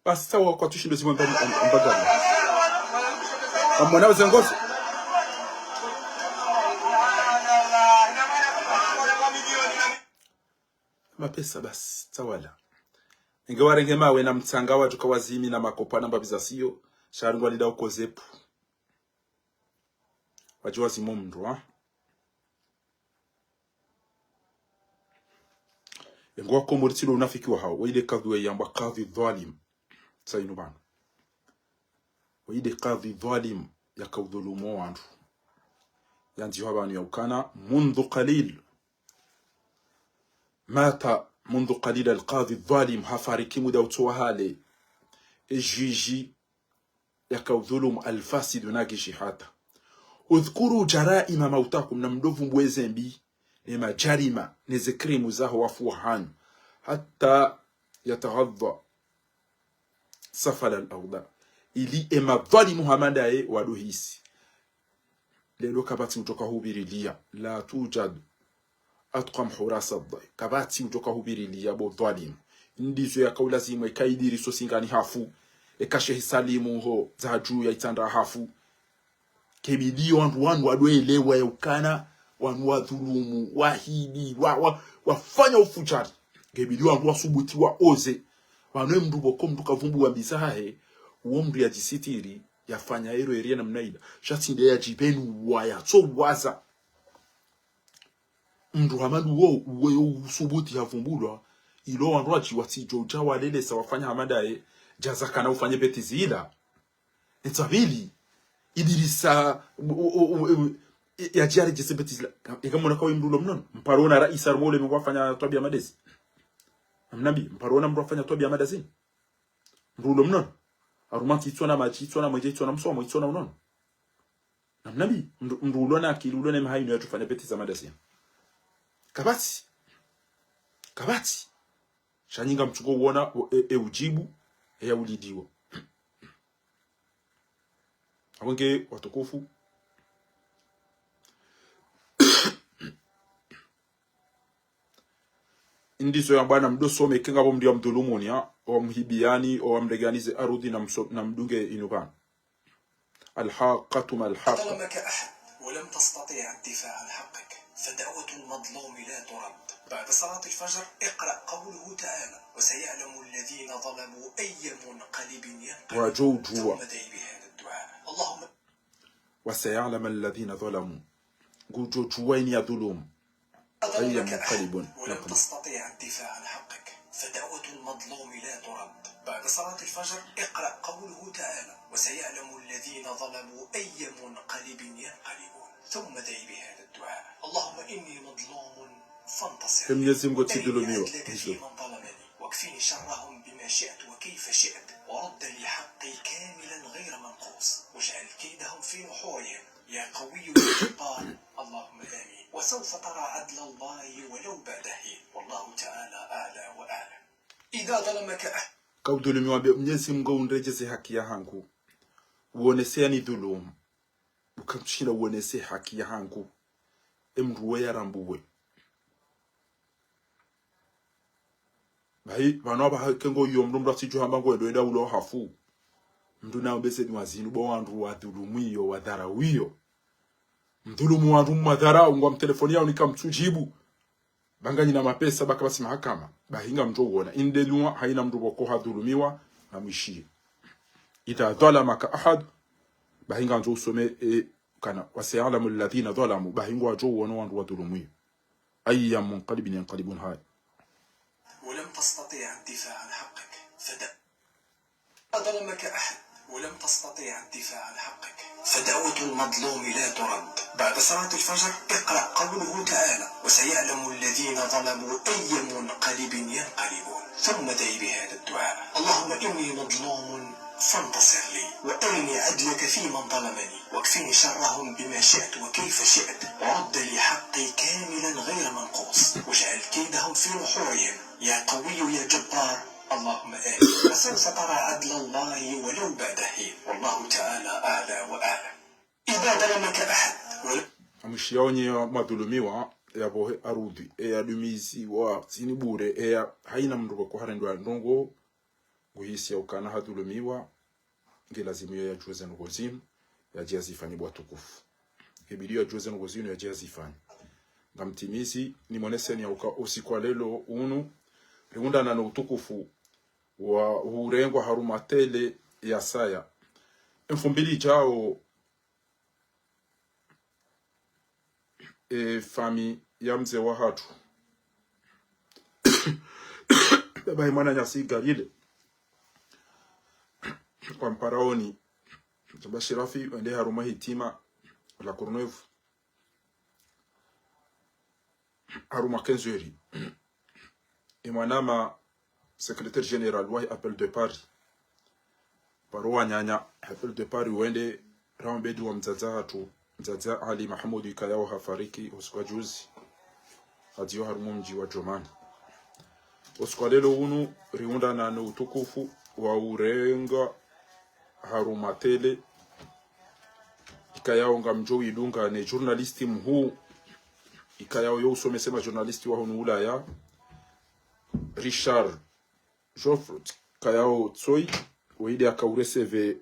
Basi tsawa kwatsu shindo zimwe mba-, mba-, mbagari. Amwona uzengozo. Mapesa basi, tsawala. Inge warenge mawe na mtsanga wadjuka wazimi na makopa na mbapvi za siyo, sha ringwa lida ukozepu. Wadji wazimo mndru, ha? Inge wakomori tsi lo unafiki wa hawo, wa ile kadhi wa yamba kadhi dhwalim. Tsa inu pvanu. Wa ile kadhi dhwalim yaka udhulumu wandru. yandziwa pvanu ya ukana, منذ قليل مات، منذ قليل القاضي الظالم, hafariki muda utsowa hale, e juge yaka udhulumu, الفاسد, nagi shihata. اذكروا جرائم موتاكم, na mdopvumbuwe zembi, ne majarima, ne ze crimes zaho wafu wahanyu. حتى يتغاضى سفل الأغضاء. Ili e madhwalimu hama ndaye wadohisi. Leo kapvatsi udjoka hupvirilia. لا توجد أتقى حراس الضيم. Kapvatsi udjoka hupvirilia bo dhwalimu. Ndizo yaka ulazimu eka Idriso Singani hafu, eka Shehi Salimu ho Dzadju ya Itsandra hafu. Kebidi wandru wanu wadoelewa ya ukana, wanu wadhulumu, wahidi, wa, wa, wafanya ufujari. Kebidi wandru wasubuti waoze. Wanu e mndru pvoko mndru kavumbuwa mbi zahahe, uwo mndru yadjisitiri, yafanya ero eria namna ila. Sha tsi nde yadjipvenuwa yatsowaza. Mndru hama nduwo, uwe yo usubuti havumbulwa, ilo wandru wadji watsidjo udja walelesa wafanya hama ndaye, djaza kana ufanye bêtise ila. Etsapvili, Idrisa, o, o, o, o, e, yadji yaredjeze bêtise la. Eka mwona kawe mndru ulo mnono. Mparo ona raisi harumwa ulemengu wafanya twabiya madezi. Namnambi, mparo ona mndru wafanya twabiya madazini. Mndru ulo mnono. Harumwa ntsi itsona madji, itsona mwenje, itsona msomo, itsona unono. Namnambi, mndru, mndru ulo na akili, ulo na mahaino yatsufanya bêtise za madazini. Kapvatsi. Kapvatsi. Sha nyi ngamtsuko uona, o, e, e udjibu, e ya ulidiwa. Apvo nge watukufu. Ndizo ya bwana mdosome, kenga pvo mndru ya mdhulumuni, ha? Owamhibiyani, owamregani ze arudhi na mso-, na mdunge inu pvanu. الحاقة ما الحاقة. ظلمك أحد ولم تستطيع الدفاع عن حقك، فدعوة المظلوم لا ترد. بعد صلاة الفجر اقرأ قوله تعالى: وسيعلم الذين ظلموا أي منقلب ينقلبون. Wadjo udjuwa. ثم ادع بهذا الدعاء: اللهم وسيعلم الذين ظلموا. Ngudjo djuwa eni ya dhulumu. أي منقلب ينقلبون. ظلمك أحد ولم تستطيع الدفاع عن حقك، فدعوة المظلوم لا ترد. بعد صلاة الفجر اقرأ قوله تعالى: وسيعلم الذين ظلموا أي منقلب ينقلبون. ثم ادع بهذا الدعاء: اللهم إني مظلوم فانتصر لي، Mnyezi Mungu وأرني tsidhulumiwa. عدلك فيمن ظلمني، واكفني شرهم بما شئت وكيف شئت، ورد لي حقي كاملا غير منقوص، واجعل كيدهم في نحورهم، يا قوي يا جبار، اللهم آمين. وسوف ترى عدل الله ولو بعد حين، والله تعالى أعلى وأعلم. إذا ظلمك أحد. Kaudhulumiwa be Mnyezi Mungu unredjeze haki yahangu. Uonese yani dhulumu. Ukamshinda uonese haki yahangu. E mndru we yarambuwe. Bahi, pvanu apvaha kengo iyo mndru mndru atsidjo hamba ngo endo enda ulo hafu. Mndru na ombeze dua zinu bo wandru wadhulumiyo, wadharauwiyo. Mdhulumu wandru mwadharau, ngwa mtelefoni yao nika mtsudjibu. Ba nganyina mapesa, ba kapvatsi mahakama. Bahi ngamdjo uona. Inde dua, haina mndru pvoko hadhulumiwa, ngamwishiye. إذا ظلمك أحد, bahi ngamdjo usome, e, kana, وسيعلم الذين ظلموا, bahi ngwadjo uona wandru wadhulumiyo. أي منقلب ينقلبون هاي. ولم تستطيع الدفاع عن حقك، فد-، ظلمك أحد ولم تستطيع الدفاع عن حقك، فدعوة المظلوم لا ترد. بعد صلاة الفجر اقرأ قوله تعالى: وسيعلم الذين ظلموا أي منقلب ينقلبون. ثم ادع بهذا الدعاء: اللهم إني مظلوم فانتصر لي، وأرني عدلك فيمن ظلمني، واكفني شرهم بما شئت وكيف شئت، ورد لي حقي كاملا غير منقوص، واجعل كيدهم في نحورهم، يا قوي يا جبار، اللهم آمين. وسوف ترى عدل الله ولو بعد حين، والله تعالى أعلى وأعلم. إذا ظلمك أحد ولم Amwishiya onyi mwadhulumiwa, yapvohe arudhi, e yadumiziwa, zini bure, e ya, haina mndru pvoko harendwa ndrongo, nguhisi ya ukana hadhulumiwa, nge lazimu yo yadjuwe ze ndrongo zinu, yadje yazifanye bo watukufu. Nge bidi yo yadjuwe ze ndrongo zinu, yadje yazifanye. Ngamtimizi, nimoneseni ya uka usiku wa leo unu, rihundrana no utukufu wa hurengwa harumwa tele ya saya. Mfumbili djao, e, fami ya mze wahatru. Baba ye mwananyasi Galile. Kwa mparaoni. Baba Shirafi, wende harumwa hitima la Courneuve. harumwa quinze heures. Ye mwanama secrétaire général wahe Appel de Paris, paro wananya Appel de Paris wende raombedi wa mdzadze hatru, mdzadze Ali Mahamudu ikayao hafariki usiku wa juzi, hadziwa harumwa mdji wa Djomani. Usiku wa leo unu, riundana no utukufu wa urenga harumwa télé, ikayao ngamdjo idunga ne journaliste mhuu, ikayao yo usomesa ma journaliste wa hunu Ulaya, Richard Geoffroy, ikayao tsoyi, waidi aka ureceve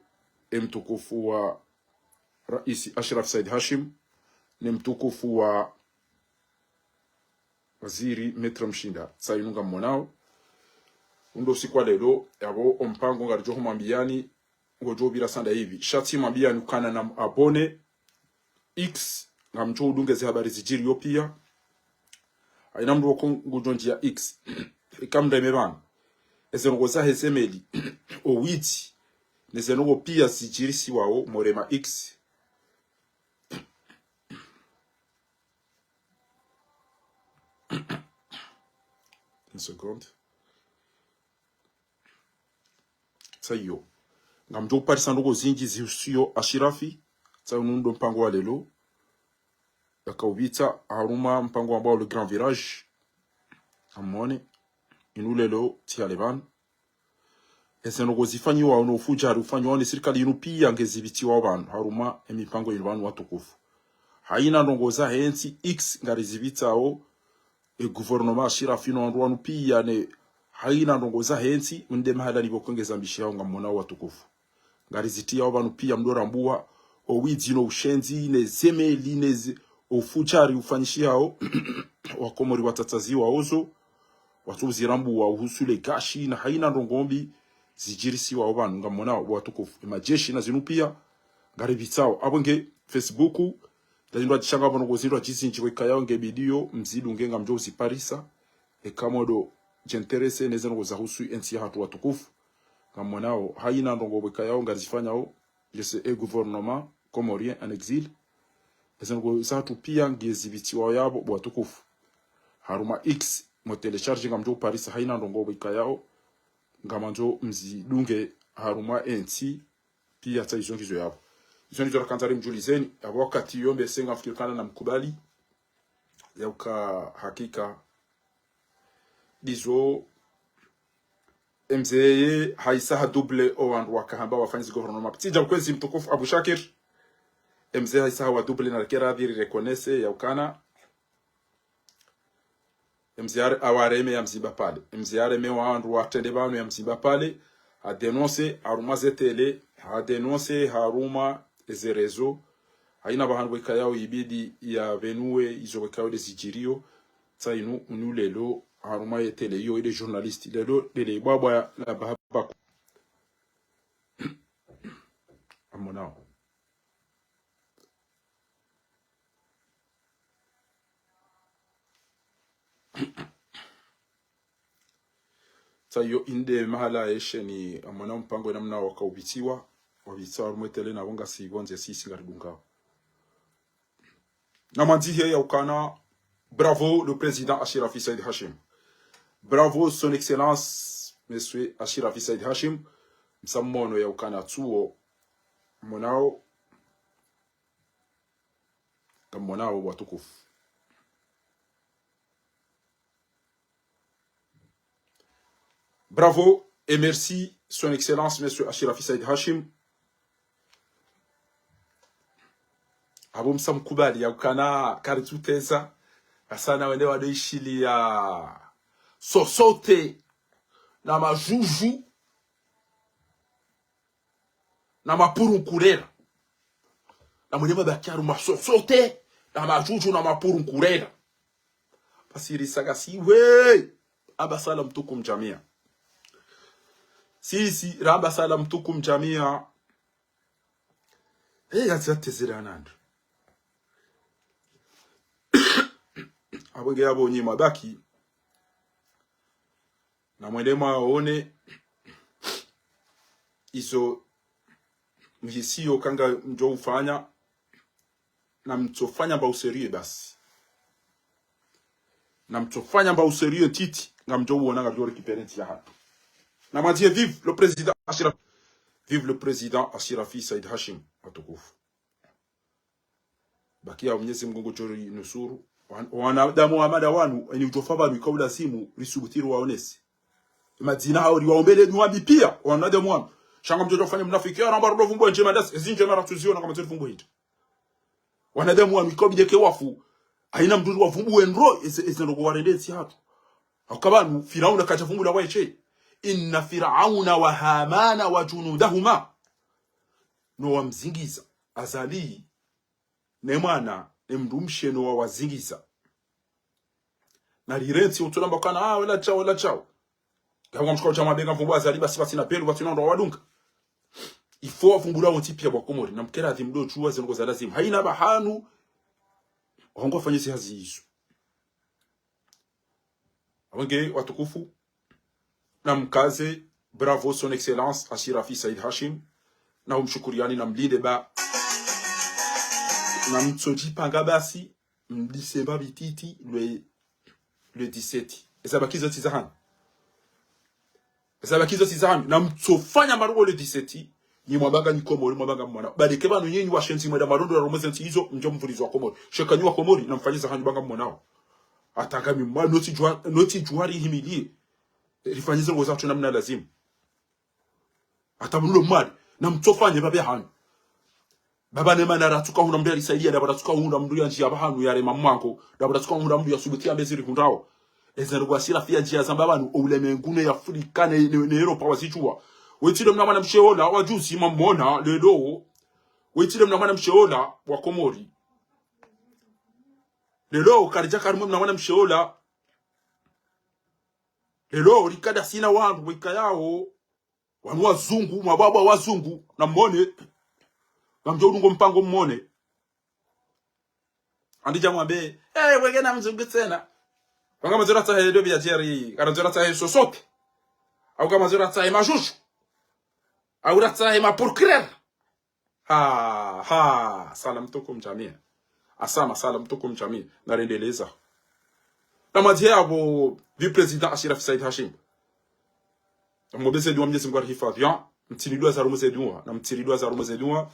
ye mtukufu wa Raisi Ashraf Said Hashim, ne mtukufu wa waziri Maître Mshinda. Tsainu ngammonao. Undo usiku wa leo, yapvo ompango ngaridjo humwambiyani, ngodjo pvira sanda hivi. Sha tsi mwambiyani ukana na abonné X, ngamdjo udunge ze habari zidjiriyo piya. Haina mndru woko ngudjo ndjiya X. Ika mndru eme pvanu. Eze ndrongo zahe ze meli, owidzi, ne ze ndrongo piya zidjirisiwao morema X. Une seconde. Tsayiyo. Ngamdjo uparisa ndrongo zindji zihusuyo Ashirafi. Tsayiyo unu ndo mpango wa leo. Yaka upvitsa harumwa mpango wambwao le grand virage. Ngamwone. Inu leo tsi hale pvanu. Eze ndrongo zifanyiwao no ufudjari ufanyiwao ne sirikali inu piya ngezipvitsiwao pvanu harumwa emipango inu pvanu watukufu. Haina ndrongo zahe ntsi X ngarizipvitsao, e gouvernement Ashirafi no wandru wanu piya ne haina ndrongo zahe ntsi, mnde mahala nipvo kwengeza mbishi yao ngammonao watukufu. Ngarizitiyao pvanu piya mdo rambua, owidzi no ushenzi, ne ze meli, ne ze, ufudjari ufanyishihao, Wakomori watsatsaziwa ozo, watsu zirambua uhusu le gashi, na haina ndrongo mbi, zidjirisiwao pvanu ngammonao watukufu. Emajeshi na zinu piya, ngaripvitsao. Apvo nge Facebook, ndazindru adjishanga pvo ndrongo zindru adjizindji wekayao nge bidiyo, mzidunge ngamdjo uziparisa, eka modo djenterese, ne ze ndrongo zahusu entsi yahatru watukufu. Ngammonao, haina ndrongo wekayao, ngarizifanyao, je sais, e gouvernement comorien en exil. Eze ndrongo zahatru piya ngezipvitsiwao yapvo, bo watukufu. Harumwa X, mo télécharger ngamdjo uparisa haina ndrongo wekayao, ngamandzo mzidunge harumwa entsi, piya tsa izo ngizo yapvo. Izo ndizo rakandza rimdjulizeni, yapvo wakati yo mbese ngamfikiri ukana na mkubali, yauka hakika. Ndizo, emze ye haisa ha double owandru wakahamba wafanyizi gouvernement. Tsidja kwezi mtukufu Abu Shakir. Emze haisa ha wa double na lekera dhiri reconnaître yaukana. Emze are-, awareme ya mzimba pale. Emze areme wandru watrende pvanu ya mzimba pale. Ha dénoncer harumwa ze télé. Ha dénoncer harumwa eze réseaux. Haina pvahanu wekayao ibidi yapvenuwe izo wekayao nde zidjiriyo. Tsainu unu leo, harumwa ye télé iyo, ile journaliste. Leo, lele bwabwa la bahaba. Ngammonao. Tsayiyo inde mahala yesheni, ngammonao mpango namna waka upvitsiwa, wapvitsa harumwa e télé na pvo ngasi pvondze sisi ngaridungao. Namwandzihe yaukana, bravo le président Ashirafi Said Hashim. Bravo son excellence, monsieur Ashirafi Said Hashim. Msammono yaukana tsuo, mmonao, ngammonao watukufu. Bravo et merci, son excellence, monsieur Ashirafi Said Hashim. Apvo msa mkubali yaukana karitsuteza, asana wende wado ishiliya sosote na majuju na mapurunkurera. Na mwene mabaki harumwa sosote na majuju na mapurunkurera. Basi risaka siwe. Amba salam tukum jamia. Sisi, ramba salam tukum jamia. Hey, yatsi yatezera nandu. Apvo nge yapvo nyi mabaki. Na mwende mwaone izo mhisiyo ukana ngamdjo ufanya, na mtsofanya mba useriye basi. Na mtsofanya mba usérieux ntiti, ngamdjo uona ngamdjo récupérer ntsi yahatru. Na mwandziye vive le président Achirafi. Vive le président Achirafi Said Hachim, watukufu. Bakia Mwenyezi Mungu ngudjo rinusuru. Wan-, wanadamu wa mada wanu, eni udjofa pvanu ikao lazimu, risubuti riwaonese. Madzina hawo riwaombele dua mbi pia, wanadamu wanu. Sha ngamdjo ufanya mnafiki, ya ramba rudo vumbu ndjema ndasi, ezi ndjema ratsuziona ngamdjo vumbu hindri. Wanadamu wanu ikao bideke wafu, haina mndru riwavumbu wendro, eze, eze ndrongoo warende ntsi yahatru. Hauka pvanu, Firauna kadja vumbu la waeshe. Inna Firauna wa Hamana wa junudahuma. No wamzingiza, Azali, ne mwana, ne mndru mshe no wawazingiza. Na rirentsi utsola mba kana, ah, wala tshao, wala tshao. Ngapvo mshikao sha mabenga mvumbu Azali basi, basi na pelu, basi na ndo wadunga. Il faut wavumbula wontsi pia wa Komori, na mkera adhi mdo djuwa ze ndrongoo za lazimu. Haina pvahanu, wangu wafanye zi hazi izo. Awenge watukufu, na mkaze, bravo son excellence, Achirafi Said Hachim, na umshukuriani na mlinde ba, na mtsodjipanga basi, mdise mba bititi, le, le dix-sept. Eza bakizo tsi zahanyu. Eza bakizo tsi zahanyu. Na mtsofanya marugo le dix-sept, nyi mwabanga nyi Komori, mwabanga mwana. Baleke pvanu nyinyi washenzi mwenda marondo ya romoze ntsi izo, mdjo mvulizwa Komori. Sheka nyi wa Komori, na mfanye zahanyu banga mwanao. Hata ngami mwa, notsi djuwa, notsi djuwa rihimilie. Rifanye ze ndrongoo zatru namna lazimu. Hata mnulo mwali, na mtsofanye pvapvi hanyu. Baba ne mana ratsuka hundra mndru ya risaidia, ndapvo ratsuka hundra mndru ya ndjia pvahanu ya rema mwango, ndapvo ratsuka hundra mndru ya subuti ya mbezi rihundrao. Eze ndrongoo Achirafi ya ndjia zamba pvanu, o ulemengu ne Afrika ne, ne, ne Europa wazidjuwa. Wetsi le mna mwana mshe ola, wajuzi mwamwona, leo. Wetsi le mna mwana mshe ola, wa Komori. Leo, karidja karimwe mna mwana mshe ola. Leo, rikada sina wandru, weka yao. Wanu wazungu, mabwabwa wazungu, na mwone. Ngamdjo udungo mpango mwone. Andidja mwambe, eh, weke na mzungu tsena. Wanga mazura tsahe dobi ya Jerry, kana mazura tsahe sosote. Au kama mazura tsahe majuju. Au ratsahe ma procureur. Ha, ha, salam tukum jamia. Asama, salam tukum jamia. Na rendeleza. Na mwandziye apvo, vice président Achirafi Said Hachim. Namwombeze dua Mwenyezi Mungu arihifadhwi, mtiri dua za rumu ze dua, na mtiri dua za rumu ze dua,